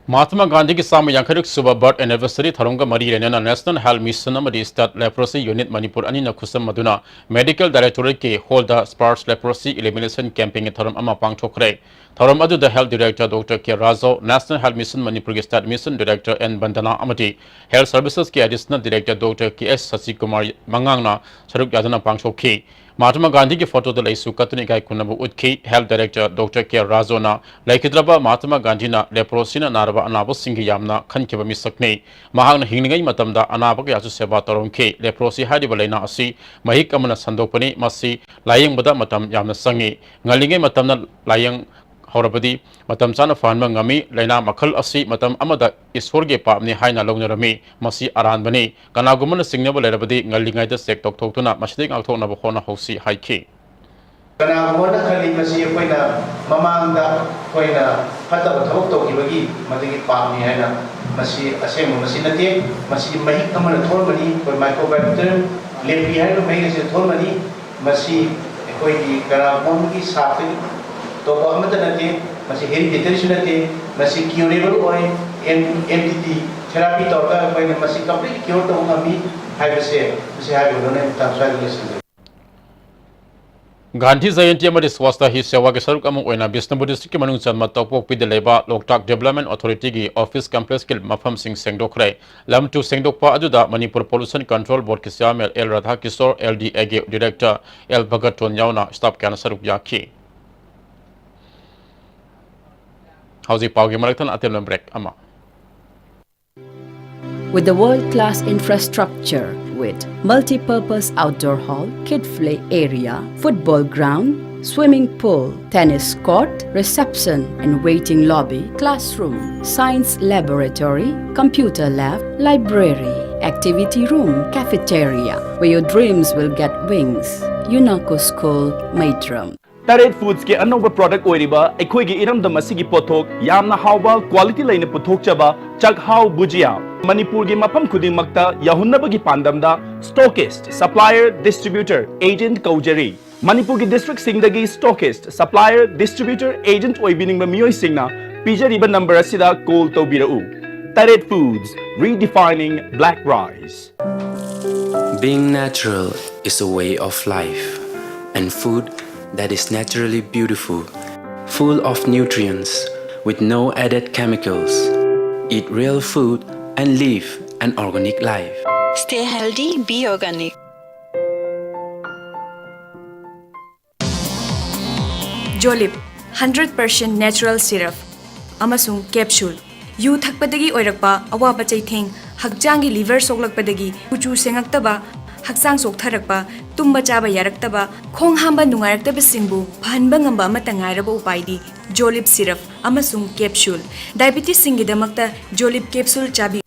ꯃꯍꯥꯇꯃꯥ ꯒꯥꯟꯙꯤꯒꯤ ꯆꯥꯝꯃ ꯌꯥꯡꯈꯩꯔꯛ ꯁꯨꯕ ꯕꯔꯊ ꯑꯦꯅꯤꯚꯔꯁꯔꯤ ꯊꯧꯔꯝꯒ ꯃꯔꯤ ꯂꯩꯅꯅ ꯅꯦꯁꯅꯦꯜ ꯍꯦꯜꯊ ꯃꯤꯁꯟ ꯑꯃꯗꯤ ꯁ꯭ꯇꯦꯠ ꯂꯦꯄ꯭ꯔꯣꯁꯤ ꯌꯨꯅꯤꯠ ꯃꯅꯤꯄꯨꯔ ꯑꯅꯤꯅ ꯈꯨꯠꯁꯝꯅꯗꯨꯅ ꯃꯦꯗꯤꯀꯦꯜ ꯗꯥꯏꯔꯦꯛꯇꯣꯔꯦꯠꯀꯤ ꯍꯣꯜꯗ ꯁ꯭ꯄꯥꯔꯁ ꯂꯦꯄ꯭ꯔꯣꯁꯤ ꯏꯂꯤꯃꯤꯅꯦꯁꯟ ꯀꯦꯝꯄꯦꯟꯒꯤ ꯊꯧꯔꯝ ꯑꯃ ꯄꯥꯡꯊꯣꯛꯈ꯭ꯔꯦ꯫ ꯊꯧꯔꯝ ꯑꯗꯨꯗ ꯍꯦꯜꯊ ꯗꯤꯔꯦꯛꯇꯔ ꯗꯣꯛꯇꯔ ꯀꯦ ꯔꯥꯖꯧ, ꯅꯦꯁꯅꯦꯜ ꯍꯦꯜꯊ ꯃꯤꯁꯟ ꯃꯅꯤꯄꯨꯔꯒꯤ ꯁ꯭ꯇꯦꯠ ꯃꯤꯁꯟ ꯗꯤꯔꯦꯛꯇꯔ ꯑꯦꯟ ꯕꯟꯗꯅꯥ ꯑꯃꯗꯤ ꯍꯦꯜꯊ ꯁꯔꯚꯤꯁꯦꯁꯀꯤ ꯑꯦꯗꯤꯁꯅꯦꯜ ꯗꯤꯔꯦꯛꯇꯔ ꯗꯣꯛꯇꯔ ꯀꯦ ꯑꯦꯁ ꯁꯁꯤꯀꯨꯃꯥꯔ ꯃꯉꯥꯡꯅ ꯁꯔꯨꯛ ꯌꯥꯗꯨꯅ ꯄꯥꯡꯊꯣꯛꯈꯤ꯫ ꯃꯍꯥꯇꯃꯥ ꯒꯥꯟꯙꯤꯒꯤ ꯐꯣꯇꯣꯗ ꯂꯩꯁꯨ ꯀꯠꯇꯨꯅ ꯏꯀꯥꯏ ꯈꯨꯝꯅꯕ ꯎꯠꯈꯤ꯫ Health Director Doctor K ꯔꯥꯖꯣꯅ ꯂꯩꯈꯤꯗ꯭ꯔꯕ ꯃꯍꯥꯇꯃꯥ ꯒꯥꯟꯙꯤꯅ leprosyꯅ ꯅꯥꯔꯕ ꯑꯅꯥꯕꯁꯤꯡꯒꯤ ꯌꯥꯝꯅ ꯈꯟꯈꯤꯕ ꯃꯤꯁꯛꯅꯤ꯫ ꯃꯍꯥꯛꯅ ꯍꯤꯡꯂꯤꯉꯩ ꯃꯇꯝꯗ ꯑꯅꯥꯕ ꯀꯌꯥꯁꯨ ꯁꯦꯕꯥ ꯇꯧꯔꯝꯈꯤ꯫ Leprosy ꯍꯥꯏꯔꯤꯕ ꯂꯥꯏꯅꯥ ꯑꯁꯤ ꯃꯍꯤꯛ ꯑꯃꯅ ꯁꯟꯗꯣꯛꯄꯅꯤ꯫ ꯃꯁꯤ ꯂꯥꯌꯦꯡꯕꯗ ꯃꯇꯝ ꯌꯥꯝꯅ ꯆꯪꯏ꯫ ꯉꯜꯂꯤꯉꯩ ꯃꯇꯝꯗ ꯂꯥꯌꯦꯡ ꯍꯧꯔꯕꯗꯤ ꯃꯇꯝ ꯆꯥꯅ ꯐꯍꯟꯕ ꯉꯝꯃꯤ꯫ ꯂꯥꯏꯅꯥ ꯃꯈꯜ ꯑꯁꯤ ꯃꯇꯝ ꯑꯃꯗ ꯏꯁꯣꯔꯒꯤ ꯄꯥꯞꯅꯤ ꯍꯥꯏꯅ ꯂꯧꯅꯔꯝꯃꯤ꯫ ꯃꯁꯤ ꯑꯔꯥꯟꯕꯅꯤ꯫ ꯀꯅꯥꯒꯨꯝꯕꯅ ꯆꯤꯡꯅꯕ ꯂꯩꯔꯕꯗꯤ ꯉꯜꯂꯤꯉꯩꯗ check ꯇꯧꯊꯣꯛꯇꯨꯅ ꯃꯁꯤꯗꯒꯤ ꯉꯥꯛꯊꯣꯛꯅꯕ ꯍꯣꯠꯅꯍꯧꯁꯤ ꯍꯥꯏꯈꯤ꯫ ꯀꯅꯥꯒꯨꯝꯕꯅ ꯈꯜꯂꯤ, ꯃꯁꯤ ꯑꯩꯈꯣꯏꯅ ꯃꯃꯥꯡꯗ ꯑꯩꯈꯣꯏꯅ ꯐꯠꯇꯕ ꯊꯕꯛ ꯇꯧꯈꯤꯕꯒꯤ ꯃꯗꯨꯒꯤ ꯄꯥꯞꯅꯤ ꯍꯥꯏꯅ꯫ ꯃꯁꯤ ꯑꯁꯦꯡꯕ ꯃꯁꯤ ꯅꯠꯇꯦ꯫ ꯃꯁꯤ ꯃꯍꯤꯛ ꯑꯃꯅ ꯊꯣꯛꯂꯝꯕꯅꯤ꯫ ꯑꯩꯈꯣꯏ Mycobacterium leprae ꯍꯥꯏꯔꯤꯕ ꯃꯍꯤꯛ ꯑꯁꯤꯅ ꯊꯣꯛꯂꯝꯕꯅꯤ꯫ ꯃꯁꯤ ꯑꯩꯈꯣꯏꯒꯤ ꯀꯅꯥꯒꯨꯝꯕꯒꯤ ꯁꯥꯞꯇꯒꯤ ꯇꯧꯕ ꯑꯃꯠꯇ ꯅꯠꯇꯦ꯫ ꯃꯁꯤ hereditaryꯁꯨ ꯅꯠꯇꯦ꯫ ꯃꯁꯤ curable ꯑꯣꯏ꯫ ꯑꯦꯝ-, MTT therapy ꯇꯧꯔꯒ ꯑꯩꯈꯣꯏꯅ ꯃꯁꯤ completely cure ꯇꯧꯕ ꯉꯝꯃꯤ ꯍꯥꯏꯕꯁꯦ, ꯃꯁꯤ ꯍꯥꯏꯕ ꯂꯣꯏꯅ ꯃꯇꯥꯡ ꯁ꯭ꯋꯥꯏꯗ ꯂꯣꯏꯁꯤꯟꯖꯔꯦ꯫ ꯒꯥꯟꯙꯤ ꯖꯌꯟꯇꯤ ꯑꯃꯗꯤ Swachhata Hi Sewaꯒꯤ ꯁꯔꯨꯛ ꯑꯃ ꯑꯣꯏꯅ ꯕꯤꯁꯅꯨꯄꯨꯔ districtꯀꯤ ꯃꯅꯨꯡ ꯆꯟꯕ ꯇꯧꯄꯣꯛꯄꯤꯗ ꯂꯩꯕ Loktak Development Authorityꯒꯤ office complexꯀꯤ ꯃꯐꯝꯁꯤꯡ ꯁꯦꯡꯗꯣꯛꯈ꯭ꯔꯦ꯫ ꯂꯝ ꯇꯨ ꯁꯦꯡꯗꯣꯛꯄ ꯑꯗꯨꯗ ꯃꯅꯤꯄꯨꯔ Pollution Control Boardꯀꯤ chairman ꯑꯦꯜ ꯔꯥꯙꯥꯀꯤꯁꯣꯔ, LDAꯒꯤ director ꯑꯦꯜ ꯚꯒꯠꯇꯣꯟ ꯌꯥꯎꯅ staff ꯀꯌꯥꯅ ꯁꯔꯨꯛ ꯌꯥꯈꯤ꯫ ꯍꯧꯖꯤꯛ ꯄꯥꯎꯒꯤ ꯃꯔꯛ ꯊꯠꯅ ꯑꯇꯦꯟꯕ break ꯑꯃ꯫ With the world-class infrastructure, with multi-purpose outdoor hall, kid play area, football ground, swimming pool, tennis court, reception and waiting lobby, classroom, science laboratory, computer lab, library, activity room, cafeteria, where your dreams will get wings. UNACO School, Maitram. ꯇꯔꯦꯠ Foodsꯀꯤ ꯑꯅꯧꯕ product ꯑꯣꯏꯔꯤꯕ ꯑꯩꯈꯣꯏꯒꯤ ꯏꯔꯝꯗꯝ ꯑꯁꯤꯒꯤ ꯄꯣꯠꯊꯣꯛ ꯌꯥꯝꯅ ꯍꯥꯎꯕ, quality ꯂꯩꯅ ꯄꯨꯊꯣꯛꯆꯕ ꯆꯥꯛꯍꯥꯎ ꯕꯨꯖꯤꯌꯥ ꯃꯅꯤꯄꯨꯔꯒꯤ ꯃꯐꯝ ꯈꯨꯗꯤꯡꯃꯛꯇ ꯌꯧꯍꯟꯅꯕꯒꯤ ꯄꯥꯟꯗꯝꯗ stockist, supplier, distributor, agent ꯀꯧꯖꯔꯤ꯫ ꯃꯅꯤꯄꯨꯔꯒꯤ districtꯁꯤꯡꯗꯒꯤ stockist, supplier, distributor, agent ꯑꯣꯏꯕꯤꯅꯤꯡꯕ ꯃꯤꯑꯣꯏꯁꯤꯡꯅ ꯄꯤꯖꯔꯤꯕ number ꯑꯁꯤꯗ call ꯇꯧꯕꯤꯔꯛꯎ꯫ ꯇꯔꯦꯠ Foods, redefining black rice. Being natural is a way of life, and food that is naturally beautiful, full of nutrients, with no added chemicals. Eat real food and live an organic life. Stay healthy, be organic. Jolib, hundred percent natural syrup ꯑꯃꯁꯨꯡ capsule꯫ U ꯊꯛꯄꯗꯒꯤ ꯑꯣꯏꯔꯛꯄ ꯑꯋꯥꯕ ꯆꯩꯊꯦꯡ, ꯍꯛꯆꯥꯡꯒꯤ liver ꯁꯣꯛꯂꯛꯄꯗꯒꯤ ꯀꯨꯆꯨ ꯁꯦꯡꯉꯛꯇꯕ, ꯍꯛꯆꯥꯡ ꯆꯣꯛꯊꯔꯛꯄ, ꯇꯨꯝꯕ ꯆꯥꯕ ꯌꯥꯔꯛꯇꯕ, ꯈꯣꯡ ꯍꯥꯝꯕ ꯅꯨꯡꯉꯥꯏꯔꯛꯇꯕꯁꯤꯡꯕꯨ ꯐꯍꯟꯕ ꯉꯝꯕ ꯑꯃꯠꯇ ꯉꯥꯏꯔꯕ ꯎꯄꯥꯏꯗꯤ Jolib syrup ꯑꯃꯁꯨꯡ capsule꯫ Diabetesꯁꯤꯡꯒꯤꯗꯃꯛꯇ Jolib capsule ꯆꯥꯕꯤꯌꯨ꯫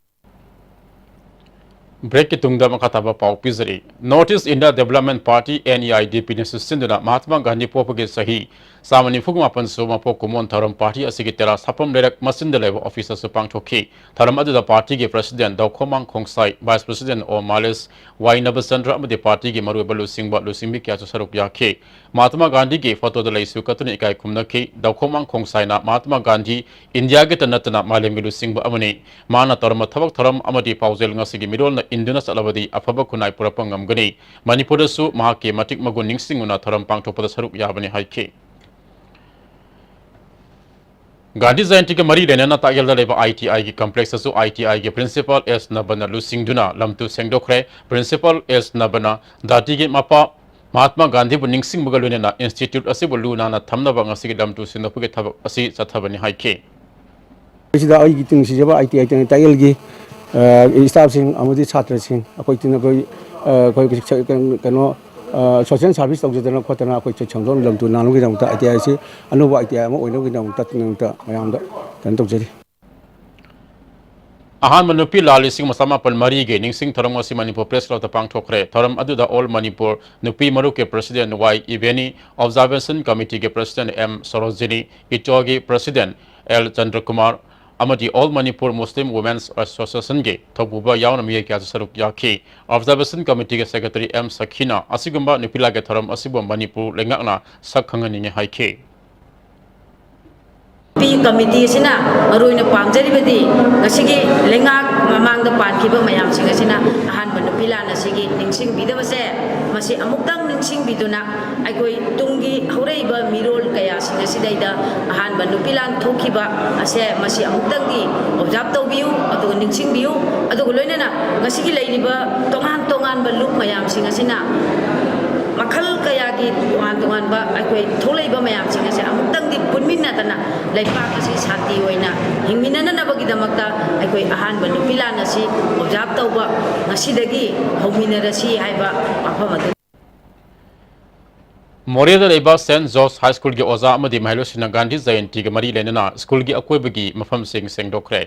Breakꯀꯤ ꯇꯨꯡꯗ ꯃꯈꯥ ꯇꯥꯕ ꯄꯥꯎ ꯄꯤꯖꯔꯤ꯫ North East India Development Party, NEIDPꯅ ꯁꯤꯟꯗꯨꯅ ꯃꯍꯥꯇꯃꯥ ꯒꯥꯟꯙꯤ ꯄꯣꯛꯄꯒꯤ ꯆꯍꯤ ꯆꯥꯝꯃ ꯅꯤꯐꯨ ꯃꯥꯄꯟ ꯁꯨꯕ ꯃꯄꯣꯛ ꯀꯨꯝꯑꯣꯟ ꯊꯧꯔꯝ party ꯑꯁꯤꯒꯤ ꯇꯦꯔꯥ ꯁꯥꯐꯝ ꯂꯩꯔꯛ ꯃꯆꯤꯟꯗ ꯂꯩꯕ office ꯑꯁꯨ ꯄꯥꯡꯊꯣꯛꯈꯤ꯫ ꯊꯧꯔꯝ ꯑꯗꯨꯗ partyꯒꯤ president ꯗꯧꯈꯣꯃꯥꯡ ꯈꯣꯡꯁꯥꯏ, vice president ꯑꯣ ꯃꯥꯂꯦꯁ, ꯋꯥꯏ ꯅꯕꯆꯟꯗ꯭ꯔ ꯑꯃꯗꯤ partyꯒꯤ ꯃꯔꯨꯑꯣꯏꯕ ꯂꯨꯆꯤꯡꯕ ꯂꯨꯆꯤꯡꯕꯤ ꯀꯌꯥꯁꯨ ꯁꯔꯨꯛ ꯌꯥꯈꯤ꯫ ꯃꯍꯥꯇꯃꯥ ꯒꯥꯟꯙꯤꯒꯤ photoꯗ ꯂꯩꯁꯨ ꯀꯠꯇꯨꯅ ꯏꯀꯥꯏ ꯈꯨꯝꯅꯈꯤ꯫ ꯗꯧꯈꯣꯃꯥꯡ ꯈꯣꯡꯁꯥꯏꯅ ꯃꯍꯥꯇꯃꯥ ꯒꯥꯟꯙꯤ ꯏꯟꯗꯤꯌꯥꯒꯤꯇ ꯅꯠꯇꯅ ꯃꯥꯂꯦꯝꯒꯤ ꯂꯨꯆꯤꯡꯕ ꯑꯃꯅꯤ꯫ ꯃꯍꯥꯛꯅ ꯇꯧꯔꯝꯕ ꯊꯕꯛ ꯊꯧꯔꯝ ꯑꯃꯗꯤ ꯄꯥꯎꯖꯦꯜ ꯉꯁꯤꯒꯤ ꯃꯤꯔꯣꯜꯅ ꯏꯟꯗꯨꯅ ꯆꯠꯂꯕꯗꯤ ꯑꯐꯕ ꯈꯨꯟꯅꯥꯏ ꯄꯨꯔꯛꯄ ꯉꯝꯒꯅꯤ꯫ ꯃꯅꯤꯄꯨꯔꯗꯁꯨ ꯃꯍꯥꯛꯀꯤ ꯃꯇꯤꯛ ꯃꯒꯨꯟ ꯅꯤꯡꯁꯤꯡꯗꯨꯅ ꯊꯧꯔꯝ ꯄꯥꯡꯊꯣꯛꯄꯗ ꯁꯔꯨꯛ ꯌꯥꯕꯅꯤ ꯍꯥꯏꯈꯤ꯫ ꯒꯥꯟꯙꯤ ꯖꯌꯟꯇꯤꯒ ꯃꯔꯤ ꯂꯩꯅꯅ ꯇꯥꯛꯌꯦꯜꯗ ꯂꯩꯕ ITIꯒꯤ complexꯇꯁꯨ ITIꯒꯤ principal ꯑꯦꯁ ꯅꯕꯅ ꯂꯨꯆꯤꯡꯗꯨꯅ ꯂꯝꯇꯨ ꯁꯦꯡꯗꯣꯛꯈ꯭ꯔꯦ꯫ Principal ꯑꯦꯁ ꯅꯕꯅ ꯖꯥꯇꯤꯒꯤ ꯃꯄꯥ ꯃꯍꯥꯇꯃꯥ ꯒꯥꯟꯙꯤꯕꯨ ꯅꯤꯡꯁꯤꯡꯕꯒ ꯂꯣꯏꯅꯅ institute ꯑꯁꯤꯕꯨ ꯂꯨ ꯅꯥꯟꯅ ꯊꯝꯅꯕ ꯉꯁꯤꯒꯤ ꯂꯝꯇꯨ ꯁꯦꯡꯗꯣꯛꯄꯒꯤ ꯊꯕꯛ ꯑꯁꯤ ꯆꯠꯊꯕꯅꯤ ꯍꯥꯏꯈꯤ꯫ ꯁꯤꯗ ꯑꯩꯒꯤ ꯇꯤꯝꯁꯤꯖꯕ ITI ꯇꯥꯛꯌꯦꯜꯒꯤ staffꯁꯤꯡ ꯑꯃꯗꯤ ꯁꯥꯇ꯭ꯔꯁꯤꯡ ꯑꯩꯈꯣꯏ ꯇꯤꯝ ꯑꯩꯈꯣꯏ ꯑꯩꯈꯣꯏ ꯀꯩꯅꯣ social service ꯇꯧꯖꯗꯅ ꯈꯣꯠꯇꯅ ꯑꯩꯈꯣꯏ ꯁꯦꯡꯗꯣꯛꯅ ꯂꯝꯇꯨ ꯅꯥꯟꯅꯕꯒꯤꯗꯃꯛꯇ ITIꯁꯤ ꯑꯅꯧꯕ ITI ꯑꯃ ꯑꯣꯏꯅꯕꯒꯤꯗꯃꯛꯇ ꯃꯌꯥꯝꯗ ꯀꯩꯅꯣ ꯇꯧꯖꯔꯤ꯫ ꯑꯍꯥꯟꯕ ꯅꯨꯄꯤ ꯂꯥꯜ ꯂꯤꯁꯤꯡ ꯑꯃ ꯆꯃꯥꯄꯟ ꯃꯔꯤꯒꯤ ꯅꯤꯡꯁꯤꯡ ꯊꯧꯔꯝ ꯑꯁꯤ ꯃꯅꯤꯄꯨꯔ Press Clubꯇ ꯄꯥꯡꯊꯣꯛꯈ꯭ꯔꯦ꯫ ꯊꯧꯔꯝ ꯑꯗꯨꯗ All Manipur ꯅꯨꯄꯤ ꯃꯔꯨꯞꯀꯤ president ꯋꯥꯏ ꯏꯕꯦꯅꯤ, Observation Committeeꯒꯤ president ꯑꯦꯝ ꯁꯣꯔꯣꯖꯤꯅꯤ, ꯏꯇꯣꯒꯤ president ꯑꯦꯜ ꯆꯟꯗ꯭ꯔꯀꯨꯃꯥꯔ ꯑꯃꯗꯤ All Manipur Muslim Women's Associationꯒꯤ ꯊꯧꯄꯨꯕ ꯌꯥꯎꯅ ꯃꯤꯑꯣꯏ ꯀꯌꯥꯁꯨ ꯁꯔꯨꯛ ꯌꯥꯈꯤ꯫ Observation Committeeꯒꯤ secretary ꯑꯦꯝ ꯁꯈꯤꯅ ꯑꯁꯤꯒꯨꯝꯕ ꯅꯨꯄꯤ ꯂꯥꯜꯒꯤ ꯊꯧꯔꯝ ꯑꯁꯤꯕꯨ ꯃꯅꯤꯄꯨꯔ ꯂꯩꯉꯥꯛꯅ ꯁꯛ ꯈꯪꯍꯟꯅꯤꯡꯏ ꯍꯥꯏꯈꯤ꯫ ꯅꯨꯄꯤ committee ꯑꯁꯤꯅ ꯃꯔꯨꯑꯣꯏꯅ ꯄꯥꯝꯖꯔꯤꯕꯗꯤ ꯉꯁꯤꯒꯤ ꯂꯩꯉꯥꯛ ꯃꯃꯥꯡꯗ ꯄꯥꯟꯈꯤꯕ ꯃꯌꯥꯝꯁꯤꯡ ꯑꯁꯤꯅ ꯑꯍꯥꯟꯕ ꯅꯨꯄꯤ ꯂꯥꯟ ꯑꯁꯤꯒꯤ ꯅꯤꯡꯁꯤꯡꯕꯤꯗꯕꯁꯦ, ꯃꯁꯤ ꯑꯃꯨꯛꯇꯪ ꯅꯤꯡꯁꯤꯡꯕꯤꯗꯨꯅ ꯑꯩꯈꯣꯏ ꯇꯨꯡꯒꯤ ꯍꯧꯔꯛꯏꯕ ꯃꯤꯔꯣꯜ ꯀꯌꯥꯁꯤꯡ ꯑꯁꯤꯗꯩꯗ ꯑꯍꯥꯟꯕ ꯅꯨꯄꯤ ꯂꯥꯟ ꯊꯣꯛꯈꯤꯕ ꯑꯁꯦ ꯃꯁꯤ ꯑꯃꯨꯛꯇꯪꯗꯤ observe ꯇꯧꯕꯤꯌꯨ, ꯑꯗꯨꯒ ꯅꯤꯡꯁꯤꯡꯕꯤꯌꯨ꯫ ꯑꯗꯨꯒ ꯂꯣꯏꯅꯅ ꯉꯁꯤꯒꯤ ꯂꯩꯔꯤꯕ ꯇꯣꯉꯥꯟ ꯇꯣꯉꯥꯟꯕ ꯂꯨꯞ ꯃꯌꯥꯝꯁꯤꯡ ꯑꯁꯤꯅ ꯃꯈꯜ ꯀꯌꯥꯒꯤ ꯇꯣꯉꯥꯟ ꯇꯣꯉꯥꯟꯕ ꯑꯩꯈꯣꯏ ꯊꯣꯛꯂꯛꯏꯕ ꯃꯌꯥꯝꯁꯤꯡ ꯑꯁꯦ ꯑꯃꯨꯛꯇꯪꯗꯤ ꯄꯨꯟꯃꯤꯟꯅꯗꯅ ꯂꯩꯄꯥꯛ ꯑꯁꯤ ꯁꯥꯟꯇꯤ ꯑꯣꯏꯅ ꯍꯤꯡꯃꯤꯟꯅꯅꯅꯕꯒꯤꯗꯃꯛꯇ ꯑꯩꯈꯣꯏ ꯑꯍꯥꯟꯕ ꯅꯨꯄꯤ ꯂꯥꯟ ꯑꯁꯤ ꯑꯣꯕꯖꯥꯔꯕ ꯇꯧꯕ ꯉꯁꯤꯗꯒꯤ ꯍꯧꯃꯤꯟꯅꯔꯁꯤ ꯍꯥꯏꯕ ꯋꯥꯐꯝ ꯑꯗꯨ꯫ ꯃꯣꯔꯦꯗ ꯂꯩꯕ ꯁꯦꯟꯠ ꯖꯣꯔꯖ ꯍꯥꯏ ꯁ꯭ꯀꯨꯜꯒꯤ ꯑꯣꯖꯥ ꯑꯃꯗꯤ ꯃꯍꯩꯔꯣꯏꯁꯤꯡꯅ ꯒꯥꯟꯙꯤ ꯖꯌꯟꯇꯤꯒ ꯃꯔꯤ ꯂꯩꯅꯅ ꯁ꯭ꯀꯨꯜꯒꯤ ꯑꯀꯣꯏꯕꯒꯤ ꯃꯐꯝꯁꯤꯡ ꯁꯦꯡꯗꯣꯛꯈ꯭ꯔꯦ꯫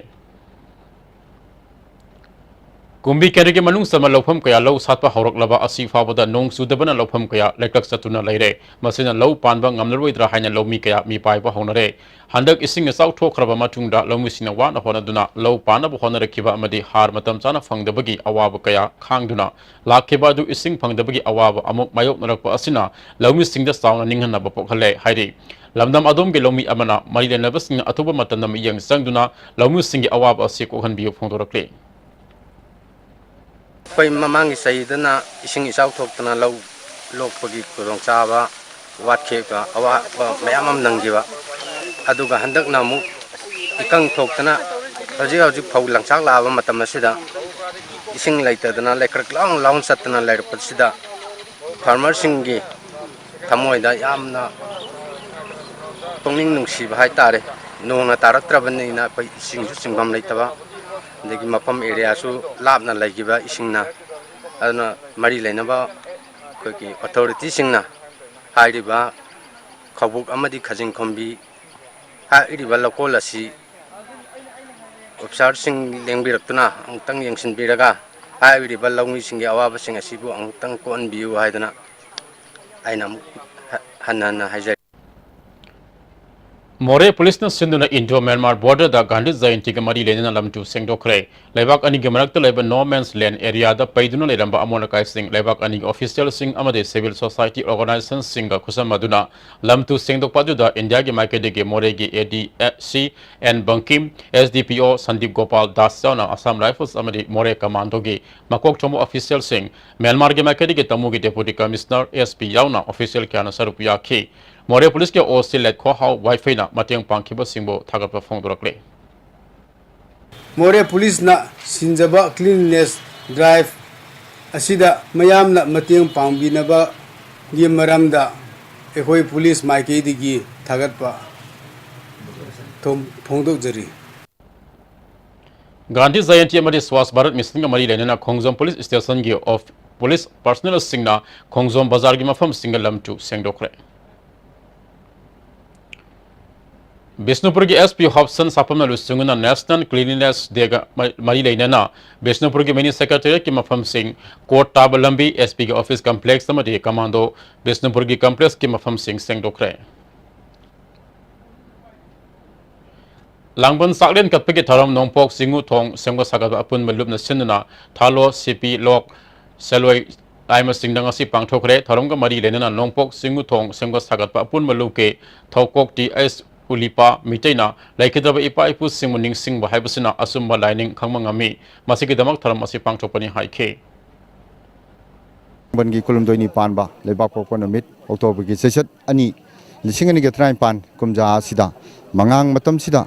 ꯀꯨꯝꯕꯤ ꯀꯦꯟꯗ꯭ꯔꯒꯤ ꯃꯅꯨꯡ ꯆꯟꯕ ꯂꯧꯐꯝ ꯀꯌꯥ ꯂꯧ ꯁꯥꯠꯄ ꯍꯧꯔꯛꯂꯕ ꯑꯁꯤ ꯐꯥꯎꯕꯗ ꯅꯣꯡ ꯆꯨꯗꯕꯅ ꯂꯧꯐꯝ ꯀꯌꯥ ꯂꯩꯀ꯭ꯔꯛ ꯆꯠꯇꯨꯅ ꯂꯩꯔꯦ꯫ ꯃꯁꯤꯅ ꯂꯧ ꯄꯥꯟꯕ ꯉꯝꯂꯔꯣꯏꯗ꯭ꯔꯥ ꯍꯥꯏꯅ ꯂꯧꯃꯤ ꯀꯌꯥ ꯃꯤꯄꯥꯏꯕ ꯍꯧꯅꯔꯦ꯫ ꯍꯟꯗꯛ ꯏꯁꯤꯡ ꯏꯆꯥꯎ ꯊꯣꯛꯈ꯭ꯔꯕ ꯃꯇꯨꯡꯗ ꯂꯧꯃꯤꯁꯤꯡꯅ ꯋꯥꯅ ꯍꯣꯠꯅꯗꯨꯅ ꯂꯧ ꯄꯥꯟꯅꯕ ꯍꯣꯠꯅꯔꯛꯈꯤꯕ ꯑꯃꯗꯤ ꯍꯥꯔ ꯃꯇꯝ ꯆꯥꯅ ꯐꯪꯗꯕꯒꯤ ꯑꯋꯥꯕ ꯀꯌꯥ ꯈꯥꯡꯗꯨꯅ ꯂꯥꯛꯈꯤꯕ ꯑꯗꯨ ꯏꯁꯤꯡ ꯐꯪꯗꯕꯒꯤ ꯑꯋꯥꯕ ꯑꯃꯨꯛ ꯃꯥꯌꯣꯛꯅꯔꯛꯄ ꯑꯁꯤꯅ ꯂꯧꯃꯤꯁꯤꯡꯗ ꯆꯥꯎꯅ ꯅꯤꯡꯍꯟꯅꯕ ꯄꯣꯛꯍꯜꯂꯦ ꯍꯥꯏꯔꯤ꯫ ꯂꯝꯗꯝ ꯑꯗꯣꯝꯒꯤ ꯂꯧꯃꯤ ꯑꯃꯅ ꯃꯔꯤ ꯂꯩꯅꯕꯁꯤꯡꯅ ꯑꯊꯨꯕ ꯃꯇꯝꯗ ꯃꯤꯠꯌꯦꯡ ꯆꯪꯗꯨꯅ ꯂꯧꯃꯤꯁꯤꯡꯒꯤ ꯑꯋꯥꯕ ꯑꯁꯤ ꯀꯣꯛꯍꯟꯕꯤꯌꯨ ꯐꯣꯡꯗꯣꯔꯛꯂꯤ꯫ ꯑꯩꯈꯣꯏ ꯃꯃꯥꯡꯒꯤ ꯆꯍꯤꯗꯅ ꯏꯁꯤꯡ ꯏꯆꯥꯎ ꯊꯣꯛꯇꯅ ꯂꯧ ꯂꯣꯛꯄꯒꯤ ꯈꯨꯗꯣꯡꯆꯥꯕ ꯋꯥꯠꯈꯤꯕ, ꯑꯋꯥꯕ ꯃꯌꯥꯝ ꯑꯃ ꯅꯪꯈꯤꯕ꯫ ꯑꯗꯨꯒ ꯍꯟꯗꯛꯅ ꯑꯃꯨꯛ ꯏꯀꯪ ꯊꯣꯛꯇꯅ ꯍꯧꯖꯤꯛ ꯍꯧꯖꯤꯛ ꯐꯧ ꯂꯪꯆꯥꯛ ꯂꯥꯛꯑꯕ ꯃꯇꯝ ꯑꯁꯤꯗ ꯏꯁꯤꯡ ꯂꯩꯇꯗꯅ ꯂꯩꯀ꯭ꯔꯛ ꯂꯥꯎ ꯂꯥꯎꯅ ꯆꯠꯇꯅ ꯂꯩꯔꯛꯄꯁꯤꯗ ꯐꯥꯔꯃꯔꯁꯤꯡꯒꯤ ꯊꯃꯣꯏꯗ ꯌꯥꯝꯅ ꯄꯨꯛꯅꯤꯡ ꯅꯨꯡꯁꯤꯕ ꯍꯥꯏꯇꯥꯔꯦ꯫ ꯅꯣꯡꯅ ꯇꯥꯔꯛꯇ꯭ꯔꯕꯅꯤꯅ ꯑꯩꯈꯣꯏ ꯏꯁꯤꯡꯁꯨ ꯆꯤꯡꯐꯝ ꯂꯩꯇꯕ, ꯑꯗꯒꯤ ꯃꯐꯝ ꯑꯦꯔꯤꯌꯥꯁꯨ ꯂꯥꯞꯅ ꯂꯩꯈꯤꯕ ꯏꯁꯤꯡꯅ꯫ ꯑꯗꯨꯅ ꯃꯔꯤ ꯂꯩꯅꯕ ꯑꯩꯈꯣꯏꯒꯤ ꯑꯣꯊꯣꯔꯤꯇꯤꯁꯤꯡꯅ ꯍꯥꯏꯔꯤꯕ ꯈꯧꯕꯨꯛ ꯑꯃꯗꯤ ꯈꯖꯤꯡꯈꯣꯝꯕꯤ ꯍꯥꯏꯔꯤꯕ ꯂꯧꯀꯣꯜ ꯑꯁꯤ ꯑꯣꯐꯤꯁꯥꯔꯁꯤꯡ ꯂꯦꯡꯕꯤꯔꯛꯇꯨꯅ ꯑꯃꯨꯛꯇꯪ ꯌꯦꯡꯁꯤꯟꯕꯤꯔꯒ ꯍꯥꯏꯔꯤꯕ ꯂꯧꯃꯤꯁꯤꯡꯒꯤ ꯑꯋꯥꯕꯁꯤꯡ ꯑꯁꯤꯕꯨ ꯑꯃꯨꯛꯇꯪ ꯀꯣꯛꯍꯟꯕꯤꯌꯨ ꯍꯥꯏꯗꯅ ꯑꯩꯅ ꯑꯃꯨꯛ ꯍ-, ꯍꯟꯅ ꯍꯟꯅ ꯍꯥꯏꯖꯔꯤ꯫ ꯃꯣꯔꯦ ꯄꯨꯂꯤꯁꯅ ꯁꯤꯟꯗꯨꯅ ꯏꯟꯗꯣ ꯃ꯭ꯌꯥꯟꯃꯥꯔ ꯕꯣꯔꯗꯔꯗ ꯒꯥꯟꯙꯤ ꯖꯌꯟꯇꯤꯒ ꯃꯔꯤ ꯂꯩꯅꯅ ꯂꯝꯇꯨ ꯁꯦꯡꯗꯣꯛꯈ꯭ꯔꯦ꯫ ꯂꯩꯕꯥꯛ ꯑꯅꯤꯒꯤ ꯃꯔꯛꯇ ꯂꯩꯕ no man's land areaꯗ ꯄꯩꯗꯨꯅ ꯂꯩꯔꯝꯕ ꯑꯃꯣꯠ ꯑꯀꯥꯏꯁꯤꯡ ꯂꯩꯕꯥꯛ ꯑꯅꯤꯒꯤ ꯑꯣꯐꯤꯁꯤꯌꯦꯜꯁꯤꯡ ꯑꯃꯗꯤ civil society organizationꯁꯤꯡꯒ ꯈꯨꯠꯁꯝꯅꯗꯨꯅ ꯂꯝꯇꯨ ꯁꯦꯡꯗꯣꯛꯄ ꯑꯗꯨꯗ ꯏꯟꯗꯤꯌꯥꯒꯤ ꯃꯥꯏꯀꯩꯗꯒꯤ ꯃꯣꯔꯦꯒꯤ ADC N Bangkim, SDPO Sandeep Gopal Das ꯌꯥꯎꯅ ꯑꯁꯥꯝ ꯔꯥꯏꯐꯜꯁ ꯑꯃꯗꯤ ꯃꯣꯔꯦ ꯀꯃꯥꯟꯗꯣꯒꯤ ꯃꯀꯣꯛ ꯊꯣꯡꯕ ꯑꯣꯐꯤꯁꯤꯌꯦꯜꯁꯤꯡ, ꯃ꯭ꯌꯥꯟꯃꯥꯔꯒꯤ ꯃꯥꯏꯀꯩꯗꯒꯤ ꯇꯃꯨꯒꯤ ꯗꯦꯄꯨꯇꯤ ꯀꯃꯤꯁꯅꯔ, SP ꯌꯥꯎꯅ ꯑꯣꯐꯤꯁꯤꯌꯦꯜ ꯀꯌꯥꯅ ꯁꯔꯨꯛ ꯌꯥꯈꯤ꯫ ꯃꯣꯔꯦ ꯄꯨꯂꯤꯁꯀꯤ OC ꯂꯦꯠꯈꯣꯍꯥꯎ ꯋꯥꯏꯐꯩꯅ ꯃꯇꯦꯡ ꯄꯥꯡꯈꯤꯕꯁꯤꯡꯕꯨ ꯊꯥꯒꯠꯄ ꯐꯣꯡꯗꯣꯔꯛꯂꯤ꯫ ꯃꯣꯔꯦ ꯄꯨꯂꯤꯁꯅ ꯁꯤꯟꯖꯕ cleanliness drive ꯑꯁꯤꯗ ꯃꯌꯥꯝꯅ ꯃꯇꯦꯡ ꯄꯥꯡꯕꯤꯅꯕ ꯒꯤ ꯃꯔꯝꯗ ꯑꯩꯈꯣꯏ ꯄꯨꯂꯤꯁ ꯃꯥꯏꯀꯩꯗꯒꯤ ꯊꯥꯒꯠꯄ ꯊꯣꯝ-, ꯐꯣꯡꯗꯣꯛꯆꯔꯤ꯫ ꯒꯥꯟꯙꯤ ꯖꯌꯟꯇꯤ ꯑꯃꯗꯤ ꯁ꯭ꯋꯥꯁ ꯚꯥꯔꯠ ꯃꯤꯁꯟꯒ ꯃꯔꯤ ꯂꯩꯅꯅ ꯈꯣꯡꯖꯣꯝ ꯄꯨꯂꯤꯁ ꯁ꯭ꯇꯦꯁꯟꯒꯤ ꯑꯣꯐ ꯄꯨꯂꯤꯁ ꯄꯔꯁꯅꯦꯜꯁꯤꯡꯅ ꯈꯣꯡꯖꯣꯝ ꯕꯖꯥꯔꯒꯤ ꯃꯐꯝꯁꯤꯡꯒ ꯂꯝ ꯇꯨ ꯁꯦꯡꯗꯣꯛꯈ꯭ꯔꯦ꯫ ꯕꯤꯁꯅꯨꯄꯨꯔꯒꯤ S P ꯍꯣꯞꯁꯟ ꯁꯥꯐꯝꯅ ꯂꯨꯆꯤꯡꯗꯨꯅ National Cleanliness Day ꯒ ꯃ-, ꯃꯔꯤ ꯂꯩꯅꯅ ꯕꯤꯁꯅꯨꯄꯨꯔꯒꯤ ꯃꯤꯅꯤ ꯁꯦꯀ꯭ꯔꯦꯇꯦꯔꯤꯌꯦꯠꯀꯤ ꯃꯐꯝꯁꯤꯡ, ꯀꯣꯔꯠ ꯇꯥꯕ ꯂꯝꯕꯤ, S P ꯒꯤ ꯑꯣꯐꯤꯁ ꯀꯝꯄ꯭ꯂꯦꯛꯁ ꯑꯃꯗꯤ ꯀꯃꯥꯟꯗꯣ ꯕꯤꯁꯅꯨꯄꯨꯔꯒꯤ ꯀꯝꯄ꯭ꯂꯦꯛꯁꯀꯤ ꯃꯐꯝꯁꯤꯡ ꯁꯦꯡꯗꯣꯛꯈ꯭ꯔꯦ꯫ ꯂꯥꯡꯕꯟ ꯆꯥꯛꯂꯦꯟ ꯀꯠꯄꯒꯤ ꯊꯧꯔꯝ ꯅꯣꯡꯄꯣꯛ ꯆꯤꯡꯉꯨ ꯊꯣꯡ ꯁꯦꯝꯒꯠ ꯁꯥꯒꯠꯄ ꯑꯄꯨꯟꯕ ꯂꯨꯞꯅ ꯁꯤꯟꯗꯨꯅ ꯊꯥꯂꯣ, ꯁꯤꯄꯤ, ꯂꯣꯛ, ꯁꯦꯂꯣꯏ, ꯂꯥꯏꯃꯁꯤꯡꯗ ꯉꯁꯤ ꯄꯥꯡꯊꯣꯛꯈ꯭ꯔꯦ꯫ ꯊꯧꯔꯝꯒ ꯃꯔꯤ ꯂꯩꯅꯅ ꯅꯣꯡꯄꯣꯛ ꯆꯤꯡꯉꯨ ꯊꯣꯡ ꯁꯦꯝꯒꯠ ꯁꯥꯒꯠꯄ ꯑꯄꯨꯟꯕ ꯂꯨꯞꯀꯤ ꯊꯧꯀꯣꯛ ꯇꯤ ꯑꯦꯁ ꯎꯂꯤꯄꯥ ꯃꯤꯇꯩꯅ ꯂꯩꯈꯤꯗ꯭ꯔꯕ ꯏꯄꯥ ꯏꯄꯨꯁꯤꯡꯕꯨ ꯅꯤꯡꯁꯤꯡꯕ ꯍꯥꯏꯕꯁꯤꯅ ꯑꯆꯨꯝꯕ ꯂꯥꯏꯅꯤꯡ ꯈꯪꯕ ꯉꯝꯃꯤ꯫ ꯃꯁꯤꯒꯤꯗꯃꯛ ꯊꯧꯔꯝ ꯑꯁꯤ ꯄꯥꯡꯊꯣꯛꯄꯅꯤ ꯍꯥꯏꯈꯤ꯫ ꯕꯟꯒꯤ ꯀꯨꯟꯍꯨꯝꯗꯣꯏꯅꯤ ꯄꯥꯟꯕ ꯂꯩꯕꯥꯛ ꯄꯣꯛꯄ ꯅꯨꯃꯤꯠ ꯑꯣꯛꯇꯣꯕꯔꯒꯤ ꯆꯩꯆꯠ ꯑꯅꯤ, ꯂꯤꯁꯤꯡ ꯑꯅꯤꯒ ꯇꯔꯥꯅꯤꯄꯥꯟ ꯀꯨꯝꯖꯥ ꯑꯁꯤꯗ ꯃꯉꯥꯡ ꯃꯇꯝꯁꯤꯗ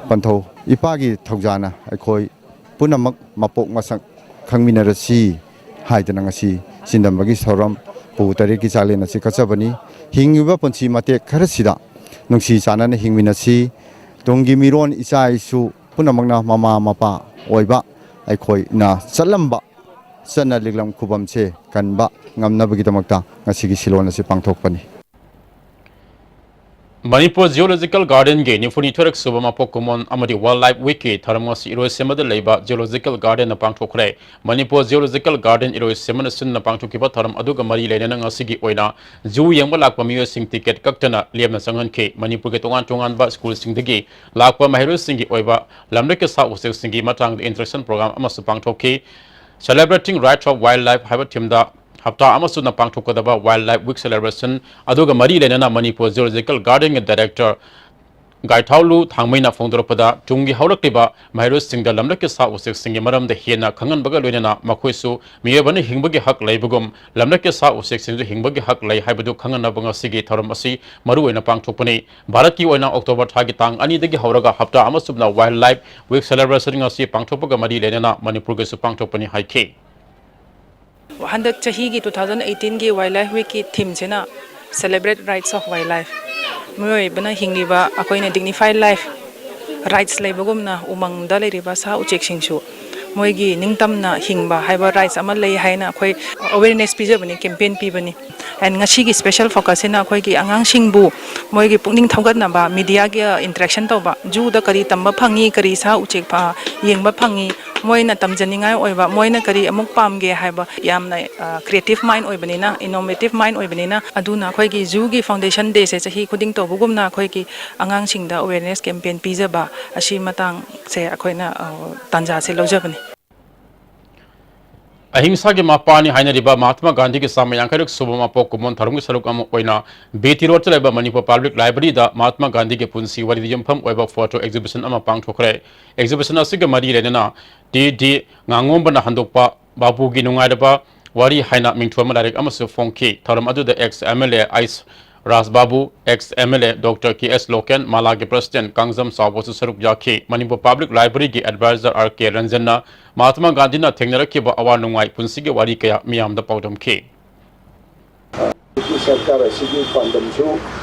ꯄꯟꯊꯧ ꯏꯄꯥꯒꯤ ꯊꯧꯖꯥꯅ ꯑꯩꯈꯣꯏ ꯄꯨꯝꯅꯃꯛ ꯃꯄꯣꯛ ꯃꯁꯛ ꯈꯪꯃꯤꯟꯅꯔꯁꯤ ꯍꯥꯏꯗꯅ ꯉꯁꯤ ꯆꯤꯟꯗꯝꯕꯒꯤ ꯊꯧꯔꯝ ꯄꯨꯡ ꯇꯔꯦꯠꯀꯤ ꯆꯥꯛꯂꯦꯟ ꯑꯁꯤ ꯀꯠꯆꯕꯅꯤ꯫ ꯍꯤꯡꯉꯤꯕ ꯄꯨꯟꯁꯤ ꯃꯇꯦꯛ ꯈꯔꯁꯤꯗ ꯅꯨꯡꯁꯤ ꯆꯥꯟꯅꯅ ꯍꯤꯡꯃꯤꯟꯅꯁꯤ꯫ ꯇꯨꯡꯒꯤ ꯃꯤꯔꯣꯟ ꯏꯆꯥ ꯏꯁꯨ ꯄꯨꯝꯅꯃꯛꯅ ꯃꯃꯥ ꯃꯄꯥ ꯑꯣꯏꯕ ꯑꯩꯈꯣꯏꯅ ꯆꯠꯂꯝꯕ ꯆꯠꯅ ꯂꯤꯛꯂꯝ ꯈꯨꯕꯝꯁꯦ ꯀꯟꯕ ꯉꯝꯅꯕꯒꯤꯗꯃꯛꯇ ꯉꯁꯤꯒꯤ ꯁꯤꯂꯣꯟ ꯑꯁꯤ ꯄꯥꯡꯊꯣꯛꯄꯅꯤ꯫ ꯃꯅꯤꯄꯨꯔ ꯖꯤꯑꯣꯂꯣꯖꯤꯀꯦꯜ ꯒꯥꯔꯗꯦꯟꯒꯤ ꯅꯤꯐꯨꯅꯤꯊꯣꯏꯔꯛ ꯁꯨꯕ ꯃꯄꯣꯛ ꯀꯨꯝꯑꯣꯟ ꯑꯃꯗꯤ ꯋꯥꯏꯜꯗ ꯂꯥꯏꯐ ꯋꯤꯛꯀꯤ ꯊꯧꯔꯝ ꯉꯁꯤ ꯏꯔꯣꯏꯁꯦꯝꯕꯗ ꯂꯩꯕ ꯖꯤꯑꯣꯂꯣꯖꯤꯀꯦꯜ ꯒꯥꯔꯗꯦꯟꯗ ꯄꯥꯡꯊꯣꯛꯈ꯭ꯔꯦ꯫ ꯃꯅꯤꯄꯨꯔ ꯖꯤꯑꯣꯂꯣꯖꯤꯀꯦꯜ ꯒꯥꯔꯗꯦꯟ ꯏꯔꯣꯏꯁꯦꯝꯕꯅ ꯁꯤꯟꯗꯨꯅ ꯄꯥꯡꯊꯣꯛꯈꯤꯕ ꯊꯧꯔꯝ ꯑꯗꯨꯒ ꯃꯔꯤ ꯂꯩꯅꯅ ꯉꯁꯤꯒꯤ ꯑꯣꯏꯅ ꯖꯨ ꯌꯦꯡꯕ ꯂꯥꯛꯄ ꯃꯤꯑꯣꯏꯁꯤꯡ ꯇꯤꯀꯦꯠ ꯀꯛꯇꯅ ꯂꯦꯝꯅ ꯆꯪꯍꯟꯈꯤ꯫ ꯃꯅꯤꯄꯨꯔꯒꯤ ꯇꯣꯉꯥꯟ ꯇꯣꯉꯥꯟꯕ ꯁ꯭ꯀꯨꯜꯁꯤꯡꯗꯒꯤ ꯂꯥꯛꯄ ꯃꯍꯩꯔꯣꯏꯁꯤꯡꯒꯤ ꯑꯣꯏꯕ ꯂꯝꯂꯛꯀꯤ ꯁꯥ ꯎꯆꯦꯛꯁꯤꯡꯒꯤ ꯃꯇꯥꯡꯗ introduction program ꯑꯃꯁꯨ ꯄꯥꯡꯊꯣꯛꯈꯤ꯫ Celebrating Rights of Wildlife ꯍꯥꯏꯕ ꯊꯤꯝꯗ ꯍꯞꯇꯥ ꯑꯃ ꯆꯨꯞꯅ ꯄꯥꯡꯊꯣꯛꯀꯗꯕ ꯋꯥꯏꯜꯗ ꯂꯥꯏꯐ ꯋꯤꯛ ꯁꯦꯂꯦꯕ꯭ꯔꯦꯁꯟ ꯑꯗꯨꯒ ꯃꯔꯤ ꯂꯩꯅꯅ ꯃꯅꯤꯄꯨꯔ ꯖꯨꯑꯣꯂꯣꯖꯤꯀꯦꯜ ꯒꯥꯔꯗꯦꯟꯒꯤ ꯗꯥꯏꯔꯦꯛꯇꯔ ꯒꯥꯏꯊꯥꯎꯂꯨ ꯊꯥꯡꯃꯩꯅ ꯐꯣꯡꯗꯣꯔꯛꯄꯗ, ꯇꯨꯡꯒꯤ ꯍꯧꯔꯛꯂꯤꯕ ꯃꯍꯩꯔꯣꯏꯁꯤꯡꯗ ꯂꯝꯂꯛꯀꯤ ꯁꯥ ꯎꯆꯦꯛꯁꯤꯡꯒꯤ ꯃꯔꯝꯗ ꯍꯦꯟꯅ ꯈꯪꯍꯟꯕꯒ ꯂꯣꯏꯅꯅ ꯃꯈꯣꯏꯁꯨ ꯃꯤꯑꯣꯏꯕꯅ ꯍꯤꯡꯕꯒꯤ ꯍꯛ ꯂꯩꯕꯒꯨꯝ ꯂꯝꯂꯛꯀꯤ ꯁꯥ ꯎꯆꯦꯛꯁꯤꯡꯁꯨ ꯍꯤꯡꯕꯒꯤ ꯍꯛ ꯂꯩ ꯍꯥꯏꯕꯗꯨ ꯈꯪꯍꯟꯅꯕ ꯉꯁꯤꯒꯤ ꯊꯧꯔꯝ ꯑꯁꯤ ꯃꯔꯨꯑꯣꯏꯅ ꯄꯥꯡꯊꯣꯛꯄꯅꯤ꯫ ꯚꯥꯔꯠꯀꯤ ꯑꯣꯏꯅ ꯑꯣꯛꯇꯣꯕꯔ ꯊꯥꯒꯤ ꯇꯥꯡ ꯑꯅꯤꯗꯒꯤ ꯍꯧꯔꯒ ꯍꯞꯇꯥ ꯑꯃ ꯆꯨꯞꯅ ꯋꯥꯏꯜꯗ ꯂꯥꯏꯐ ꯋꯤꯛ ꯁꯦꯂꯦꯕ꯭ꯔꯦꯁꯟ ꯉꯁꯤ ꯄꯥꯡꯊꯣꯛꯄꯒ ꯃꯔꯤ ꯂꯩꯅꯅ ꯃꯅꯤꯄꯨꯔꯒꯤꯁꯨ ꯄꯥꯡꯊꯣꯛꯄꯅꯤ ꯍꯥꯏꯈꯤ꯫ ꯍꯟꯗꯛ ꯆꯍꯤꯒꯤ two thousand eighteen ꯒꯤ Wildlife Week ꯀꯤ theme ꯁꯤꯅ Celebrate Rights of Wildlife꯫ ꯃꯤꯑꯣꯏꯕꯅ ꯍꯤꯡꯂꯤꯕ ꯑꯩꯈꯣꯏꯅ dignified life rights ꯂꯩꯕꯒꯨꯝꯅ ꯎꯃꯪꯗ ꯂꯩꯔꯤꯕ ꯁꯥ ꯎꯆꯦꯛꯁꯤꯡꯁꯨ ꯃꯣꯏꯒꯤ ꯅꯤꯡꯇꯝꯅ ꯍꯤꯡꯕ ꯍꯥꯏꯕ rights ꯑꯃ ꯂꯩ ꯍꯥꯏꯅ ꯑꯩꯈꯣꯏ awareness ꯄꯤꯖꯕꯅꯤ, campaign ꯄꯤꯕꯅꯤ꯫ And ꯉꯁꯤꯒꯤ special focus ꯁꯤꯅ ꯑꯩꯈꯣꯏꯒꯤ ꯑꯉꯥꯡꯁꯤꯡꯕꯨ ꯃꯣꯏꯒꯤ ꯄꯨꯛꯅꯤꯡ ꯊꯧꯒꯠꯅꯕ media ꯒꯤ interaction ꯇꯧꯕ, zoo ꯗ ꯀꯔꯤ ꯇꯝꯕ ꯐꯪꯉꯤ, ꯀꯔꯤ ꯁꯥ ꯎꯆꯦꯛ ꯐ-, ꯌꯦꯡꯕ ꯐꯪꯉꯤ, ꯃꯣꯏꯅ ꯇꯝꯖꯅꯤꯡꯉꯥꯏ ꯑꯣꯏꯕ, ꯃꯣꯏꯅ ꯀꯔꯤ ꯑꯃꯨꯛ ꯄꯥꯝꯒꯦ ꯍꯥꯏꯕ ꯌꯥꯝꯅ, ꯑ, creative mind ꯑꯣꯏꯕꯅꯤꯅ, innovative mind ꯑꯣꯏꯕꯅꯤꯅ, ꯑꯗꯨꯅ ꯑꯩꯈꯣꯏꯒꯤ zoo ꯒꯤ Foundation Day ꯁꯦ ꯆꯍꯤ ꯈꯨꯗꯤꯡ ꯇꯧꯕꯒꯨꯝꯅ ꯑꯩꯈꯣꯏꯒꯤ ꯑꯉꯥꯡꯁꯤꯡꯗ awareness campaign ꯄꯤꯖꯕ ꯑꯁꯤ ꯃꯇꯥꯡꯁꯦ ꯑꯩꯈꯣꯏꯅ, ꯑ, ꯇꯥꯟꯖꯥꯁꯦ ꯂꯧꯖꯕꯅꯤ꯫ ꯑꯍꯤꯡꯁꯥꯒꯤ ꯃꯄꯥꯅꯤ ꯍꯥꯏꯅꯔꯤꯕ ꯃꯍꯥꯇꯃꯥ ꯒꯥꯟꯙꯤꯒꯤ ꯆꯥꯝꯃ ꯌꯥꯡꯈꯩꯔꯛ ꯁꯨꯕ ꯃꯄꯣꯛ ꯀꯨꯝꯑꯣꯟ ꯊꯧꯔꯝꯒꯤ ꯁꯔꯨꯛ ꯑꯃ ꯑꯣꯏꯅ ꯕꯤ ꯇꯤ ꯔꯣꯗꯇ ꯂꯩꯕ ꯃꯅꯤꯄꯨꯔ ꯄꯕ꯭ꯂꯤꯛ ꯂꯥꯏꯕ꯭ꯔꯦꯔꯤꯗ ꯃꯍꯥꯇꯃꯥ ꯒꯥꯟꯙꯤꯒꯤ ꯄꯨꯟꯁꯤ ꯋꯥꯔꯤꯗ ꯌꯨꯝꯐꯝ ꯑꯣꯏꯕ photo exhibition ꯑꯃ ꯄꯥꯡꯊꯣꯛꯈ꯭ꯔꯦ꯫ Exhibition ꯑꯁꯤꯒ ꯃꯔꯤ ꯂꯩꯅꯅ ꯇꯤ ꯗꯤ ꯉꯥꯉꯣꯝꯕꯅ ꯍꯟꯗꯣꯛꯄ ꯕꯥꯕꯨꯒꯤ ꯅꯨꯡꯉꯥꯏꯔꯕ ꯋꯥꯔꯤ ꯍꯥꯏꯅ ꯃꯤꯡꯊꯣꯟꯕ ꯂꯥꯏꯔꯤꯛ ꯑꯃꯁꯨ ꯐꯣꯡꯈꯤ꯫ ꯊꯧꯔꯝ ꯑꯗꯨꯗ ex M L A ꯑꯥꯏꯁ Raj Babu, ex M L A Doctor K S Loken, ꯃꯥꯂꯥꯒꯤ president ꯀꯥꯡꯖꯝ ꯆꯥꯎꯕꯁꯨ ꯁꯔꯨꯛ ꯌꯥꯈꯤ꯫ ꯃꯅꯤꯄꯨꯔ ꯄꯕ꯭ꯂꯤꯛ ꯂꯥꯏꯕ꯭ꯔꯦꯔꯤꯒꯤ advisor ꯑꯥꯔ ꯀꯦ ꯔꯟꯖꯟꯅ ꯃꯍꯥꯇꯃꯥ ꯒꯥꯟꯙꯤꯅ ꯊꯦꯡꯅꯔꯛꯈꯤꯕ ꯑꯋꯥ ꯅꯨꯡꯉꯥꯏ, ꯄꯨꯟꯁꯤꯒꯤ ꯋꯥꯔꯤ ꯀꯌꯥ ꯃꯤꯌꯥꯝꯗ ꯄꯥꯎꯗꯝꯈꯤ꯫ ꯁꯔꯀꯥꯔ ꯑꯁꯤꯒꯤ ꯄꯥꯟꯗꯝꯁꯨ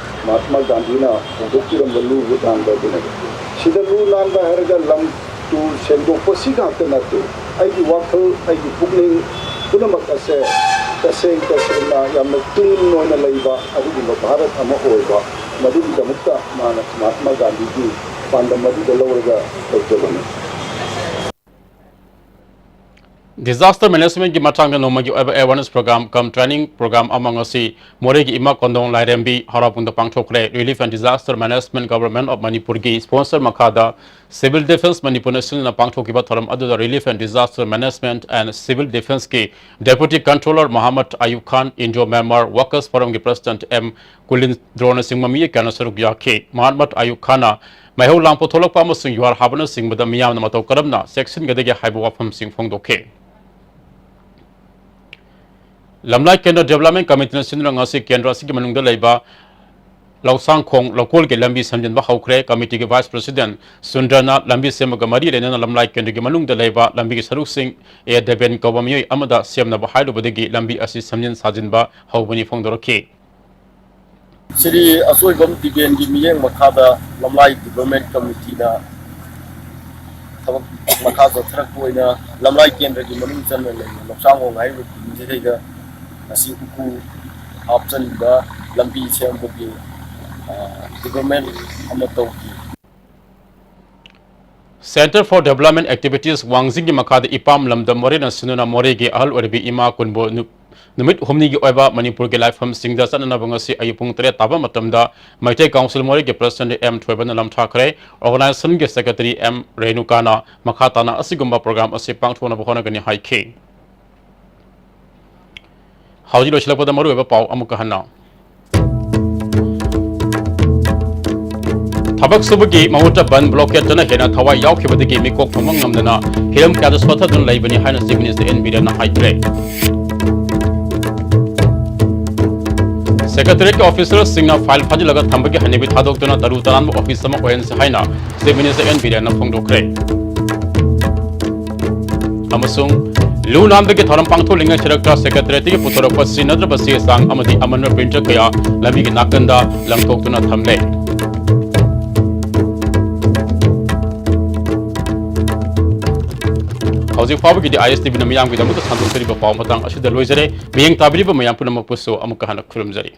ꯃꯍꯥꯇꯃꯥ ꯒꯥꯟꯙꯤꯅ ꯍꯧꯗꯣꯛꯄꯤꯔꯝꯕ ꯂꯨ ꯅꯥꯟꯕ ꯑꯗꯨꯅꯤ꯫ ꯁꯤꯗ ꯂꯨ ꯅꯥꯟꯕ ꯍꯥꯏꯔꯒ ꯂꯝ ꯇꯨ ꯁꯦꯡꯗꯣꯛꯄꯁꯤ ꯉꯥꯛꯇ ꯅꯠꯇꯦ, ꯑꯩꯒꯤ ꯋꯥꯈꯜ, ꯑꯩꯒꯤ ꯄꯨꯛꯅꯤꯡ ꯄꯨꯝꯅꯃꯛ ꯑꯁꯦ ꯇꯁꯦꯡ ꯇꯁꯦꯡꯅ ꯌꯥꯝꯅ clean ꯑꯣꯏꯅ ꯂꯩꯕ ꯑꯗꯨꯒꯨꯝꯕ ꯚꯥꯔꯠ ꯑꯃ ꯑꯣꯏꯕ, ꯃꯗꯨꯒꯤꯗꯃꯛꯇ ꯃꯥꯅ ꯃꯍꯥꯇꯃꯥ ꯒꯥꯟꯙꯤꯒꯤ ꯄꯥꯟꯗꯝ ꯑꯗꯨꯗ ꯂꯧꯔꯒ ꯇꯧꯖꯕꯅꯤ꯫ Disaster management ꯀꯤ ꯃꯇꯥꯡꯗ ꯅꯣꯡꯃꯒꯤ ꯑꯣꯏꯕ awareness program cum training program ꯑꯃ ꯉꯁꯤ ꯃꯣꯔꯦꯒꯤ ꯏꯃꯥ ꯀꯣꯟꯗꯣꯡ ꯂꯥꯏꯔꯦꯝꯕꯤ ꯍꯔꯥꯎꯕꯨꯡꯗ ꯄꯥꯡꯊꯣꯛꯈ꯭ꯔꯦ꯫ Relief and Disaster Management Government of ꯃꯅꯤꯄꯨꯔꯒꯤ sponsor ꯃꯈꯥꯗ Civil Defence ꯃꯅꯤꯄꯨꯔꯅ ꯁꯤꯟꯗꯨꯅ ꯄꯥꯡꯊꯣꯛꯈꯤꯕ ꯊꯧꯔꯝ ꯑꯗꯨꯗ Relief and Disaster Management and Civil Defence ꯀꯤ Deputy Controller ꯃꯣꯍꯥꯃꯗ ꯑꯌꯨꯕ ꯈꯥꯟ, Indo Myanmar Workers Forum ꯒꯤ President ꯑꯦꯝ ꯀꯨꯂꯤꯟꯗ꯭ꯔꯣꯅꯆꯤꯡꯕ ꯃꯤꯑꯣꯏ ꯀꯌꯥꯅ ꯁꯔꯨꯛ ꯌꯥꯈꯤ꯫ ꯃꯣꯍꯥꯃꯗ ꯑꯌꯨꯕ ꯈꯥꯟꯅ ꯃꯩꯍꯧ ꯂꯥꯡꯄꯣꯛ ꯊꯣꯛꯂꯛꯄ ꯑꯃꯁꯨꯡ ꯌꯨꯍꯥꯔ ꯍꯥꯕꯅꯆꯤꯡꯕꯗ ꯃꯤꯌꯥꯝꯅ ꯃꯇꯧ ꯀꯔꯝꯅ ꯆꯦꯛꯁꯤꯟꯒꯗꯒꯦ ꯍꯥꯏꯕ ꯋꯥꯐꯝꯁꯤꯡ ꯐꯣꯡꯗꯣꯛꯈꯤ꯫ ꯂꯝꯂꯥꯏ ꯀꯦꯟꯗ꯭ꯔ Development Committee ꯅ ꯁꯤꯟꯗꯨꯅ ꯉꯁꯤ ꯀꯦꯟꯗ꯭ꯔ ꯑꯁꯤꯒꯤ ꯃꯅꯨꯡꯗ ꯂꯩꯕ ꯂꯧꯁꯥꯡꯈꯣꯡ ꯂꯧꯀꯣꯜꯒꯤ ꯂꯝꯕꯤ ꯁꯦꯝꯖꯤꯟꯕ ꯍꯧꯈ꯭ꯔꯦ꯫ ꯀꯃꯤꯇꯤꯒꯤ ꯚꯥꯏꯁ ꯄ꯭ꯔꯁꯤꯗꯦꯟ ꯁꯨꯟꯗ꯭ꯔꯅ ꯂꯝꯕꯤ ꯁꯦꯝꯕꯒ ꯃꯔꯤ ꯂꯩꯅꯅ ꯂꯝꯂꯥꯏ ꯀꯦꯟꯗ꯭ꯔꯒꯤ ꯃꯅꯨꯡꯗ ꯂꯩꯕ ꯂꯝꯕꯤꯒꯤ ꯁꯔꯨꯛꯁꯤꯡ ꯑꯦ ꯗꯦꯕꯦꯟ ꯀꯧꯕ ꯃꯤꯑꯣꯏ ꯑꯃꯗ ꯁꯦꯝꯅꯕ ꯍꯥꯏꯔꯨꯕꯗꯒꯤ ꯂꯝꯕꯤ ꯑꯁꯤ ꯁꯦꯝꯖꯤꯟ ꯁꯥꯖꯤꯟꯕ ꯍꯧꯕꯅꯤ ꯐꯣꯡꯗꯣꯔꯛꯈꯤ꯫ ꯁ꯭ꯔꯤ ꯑꯆꯣꯏꯕꯝ ꯗꯤꯕꯦꯟꯒꯤ ꯃꯤꯠꯌꯦꯡ ꯃꯈꯥꯗ ꯂꯝꯂꯥꯏ ꯗꯤꯕ꯭ꯂꯞꯃꯦꯟ ꯀꯃꯤꯇꯤꯅ ꯊꯕꯛ ꯃꯈꯥ ꯆꯠꯊꯔꯛꯄ ꯑꯣꯏꯅ ꯂꯝꯂꯥꯏ ꯀꯦꯟꯗ꯭ꯔꯒꯤ ꯃꯅꯨꯡ ꯆꯟꯅ ꯂꯩꯕ ꯂꯧꯁꯥꯡꯈꯣꯡ ꯍꯥꯏꯔꯤꯕ ꯈꯨꯟꯁꯤꯗꯩꯗ ꯉꯁꯤ ꯎꯀꯨ ꯍꯥꯞꯆꯤꯟꯕ ꯂꯝꯕꯤ ꯁꯦꯝꯕꯒꯤ, ꯑ, ꯗꯤꯕ꯭ꯂꯞꯃꯦꯟ ꯑꯃ ꯇꯧꯈꯤ꯫ Centre for Development Activities ꯋꯥꯡꯖꯤꯡꯒꯤ ꯃꯈꯥꯗ ꯏꯄꯥꯝ ꯂꯝꯗꯝ ꯃꯣꯔꯦꯅ ꯁꯤꯟꯗꯨꯅ ꯃꯣꯔꯦꯒꯤ ꯑꯍꯜ ꯑꯣꯏꯔꯕꯤ ꯏꯃꯥ ꯀꯨꯟꯕꯨ ꯅꯨ-, ꯅꯨꯃꯤꯠ ꯍꯨꯝꯅꯤꯒꯤ ꯑꯣꯏꯕ ꯃꯅꯤꯄꯨꯔꯒꯤ ꯂꯥꯏꯐꯝꯁꯤꯡꯗ ꯆꯠꯅꯅꯕ ꯉꯁꯤ ꯑꯌꯨꯛ ꯄꯨꯡ ꯇꯔꯦꯠ ꯇꯥꯕ ꯃꯇꯝꯗ ꯃꯩꯇꯩ ꯀꯥꯎꯟꯁꯤꯜ ꯃꯣꯔꯦꯒꯤ ꯄ꯭ꯔꯁꯤꯗꯦꯟꯠ ꯑꯦꯝ ꯊꯣꯏꯕꯅ ꯂꯝꯊꯥꯈ꯭ꯔꯦ꯫ ꯑꯣꯔꯒꯅꯥꯏꯖꯦꯁꯟꯒꯤ ꯁꯦꯀ꯭ꯔꯦꯇꯔꯤ ꯑꯦꯝ ꯔꯦꯅꯨꯀꯥꯅ ꯃꯈꯥ ꯇꯥꯅ ꯑꯁꯤꯒꯨꯝꯕ ꯄ꯭ꯔꯣꯒ꯭ꯔꯥꯝ ꯑꯁꯤ ꯄꯥꯡꯊꯣꯛꯅꯕ ꯍꯣꯠꯅꯒꯅꯤ ꯍꯥꯏꯈꯤ꯫ ꯍꯧꯖꯤꯛ ꯂꯣꯏꯁꯤꯜꯂꯛꯄꯗ ꯃꯔꯨꯑꯣꯏꯕ ꯄꯥꯎ ꯑꯃꯨꯛꯀ ꯍꯟꯅ꯫ ꯊꯕꯛ ꯁꯨꯕꯒꯤ ꯃꯍꯨꯠꯇ ꯕꯟ ꯕ꯭ꯂꯣꯀꯦꯠꯇꯅ ꯍꯦꯟꯅ ꯊꯋꯥꯏ ꯌꯥꯎꯈꯤꯕꯗꯒꯤ ꯃꯤꯀꯣꯛ ꯊꯣꯡꯕ ꯉꯝꯗꯅ ꯍꯤꯔꯝ ꯀꯌꯥꯗ ꯁꯣꯠꯊꯗꯨꯅ ꯂꯩꯕꯅꯤ ꯍꯥꯏꯅ ꯆꯤꯐ ꯃꯤꯅꯤꯁꯇꯔ ꯑꯦꯟ ꯕꯤꯔꯦꯟꯅ ꯍꯥꯏꯈ꯭ꯔꯦ꯫ ꯁꯦꯀ꯭ꯔꯦꯇꯔꯤꯌꯦꯠꯀꯤ ꯑꯣꯐꯤꯁꯔꯁꯤꯡꯅ ꯐꯥꯏꯜ ꯐꯥꯖꯤꯜꯂꯒ ꯊꯝꯕꯒꯤ ꯍꯩꯅꯕꯤ ꯊꯥꯗꯣꯛꯇꯨꯅ ꯇꯔꯨ ꯇꯅꯥꯟꯕ ꯑꯣꯐꯤꯁ ꯑꯃ ꯑꯣꯏꯍꯟꯁꯤ ꯍꯥꯏꯅ ꯆꯤꯐ ꯃꯤꯅꯤꯁꯇꯔ ꯑꯦꯟ ꯕꯤꯔꯦꯟꯅ ꯐꯣꯡꯗꯣꯛꯈ꯭ꯔꯦ꯫ ꯑꯃꯁꯨꯡ ꯂꯨ ꯅꯥꯟꯕꯒꯤ ꯊꯧꯔꯝ ꯄꯥꯡꯊꯣꯛꯂꯤꯉꯩ ꯁꯦꯔꯛꯇ ꯁꯦꯀ꯭ꯔꯦꯇꯔꯤꯌꯦꯠꯇꯒꯤ ꯄꯨꯊꯣꯔꯛꯄ ꯁꯤꯖꯤꯟꯅꯗ꯭ꯔꯕ ꯆꯦ ꯆꯥꯡ ꯑꯃꯗꯤ ꯑꯃꯟꯕ ꯄ꯭ꯔꯤꯟꯇꯔ ꯀꯌꯥ ꯂꯝꯕꯤꯒꯤ ꯅꯥꯀꯟꯗ ꯂꯪꯊꯣꯛꯇꯨꯅ ꯊꯝꯂꯦ꯫ ꯍꯧꯖꯤꯛ ꯐꯥꯎꯕꯒꯤꯗꯤ ꯑꯥꯏ ꯑꯦꯁ ꯇꯤ ꯚꯤꯅ ꯃꯤꯌꯥꯝꯒꯤꯗꯃꯛꯇ ꯁꯟꯗꯣꯛꯆꯔꯤꯕ ꯄꯥꯎ ꯃꯇꯥꯡ ꯑꯁꯤꯗ ꯂꯣꯏꯖꯔꯦ꯫ ꯃꯤꯠꯌꯦꯡ ꯇꯥꯕꯤꯔꯤꯕ ꯃꯌꯥꯝ ꯄꯨꯝꯅꯃꯛꯄꯨꯁꯨ ꯑꯃꯨꯛꯀ ꯍꯟꯅ ꯈꯨꯔꯨꯝꯖꯔꯤ꯫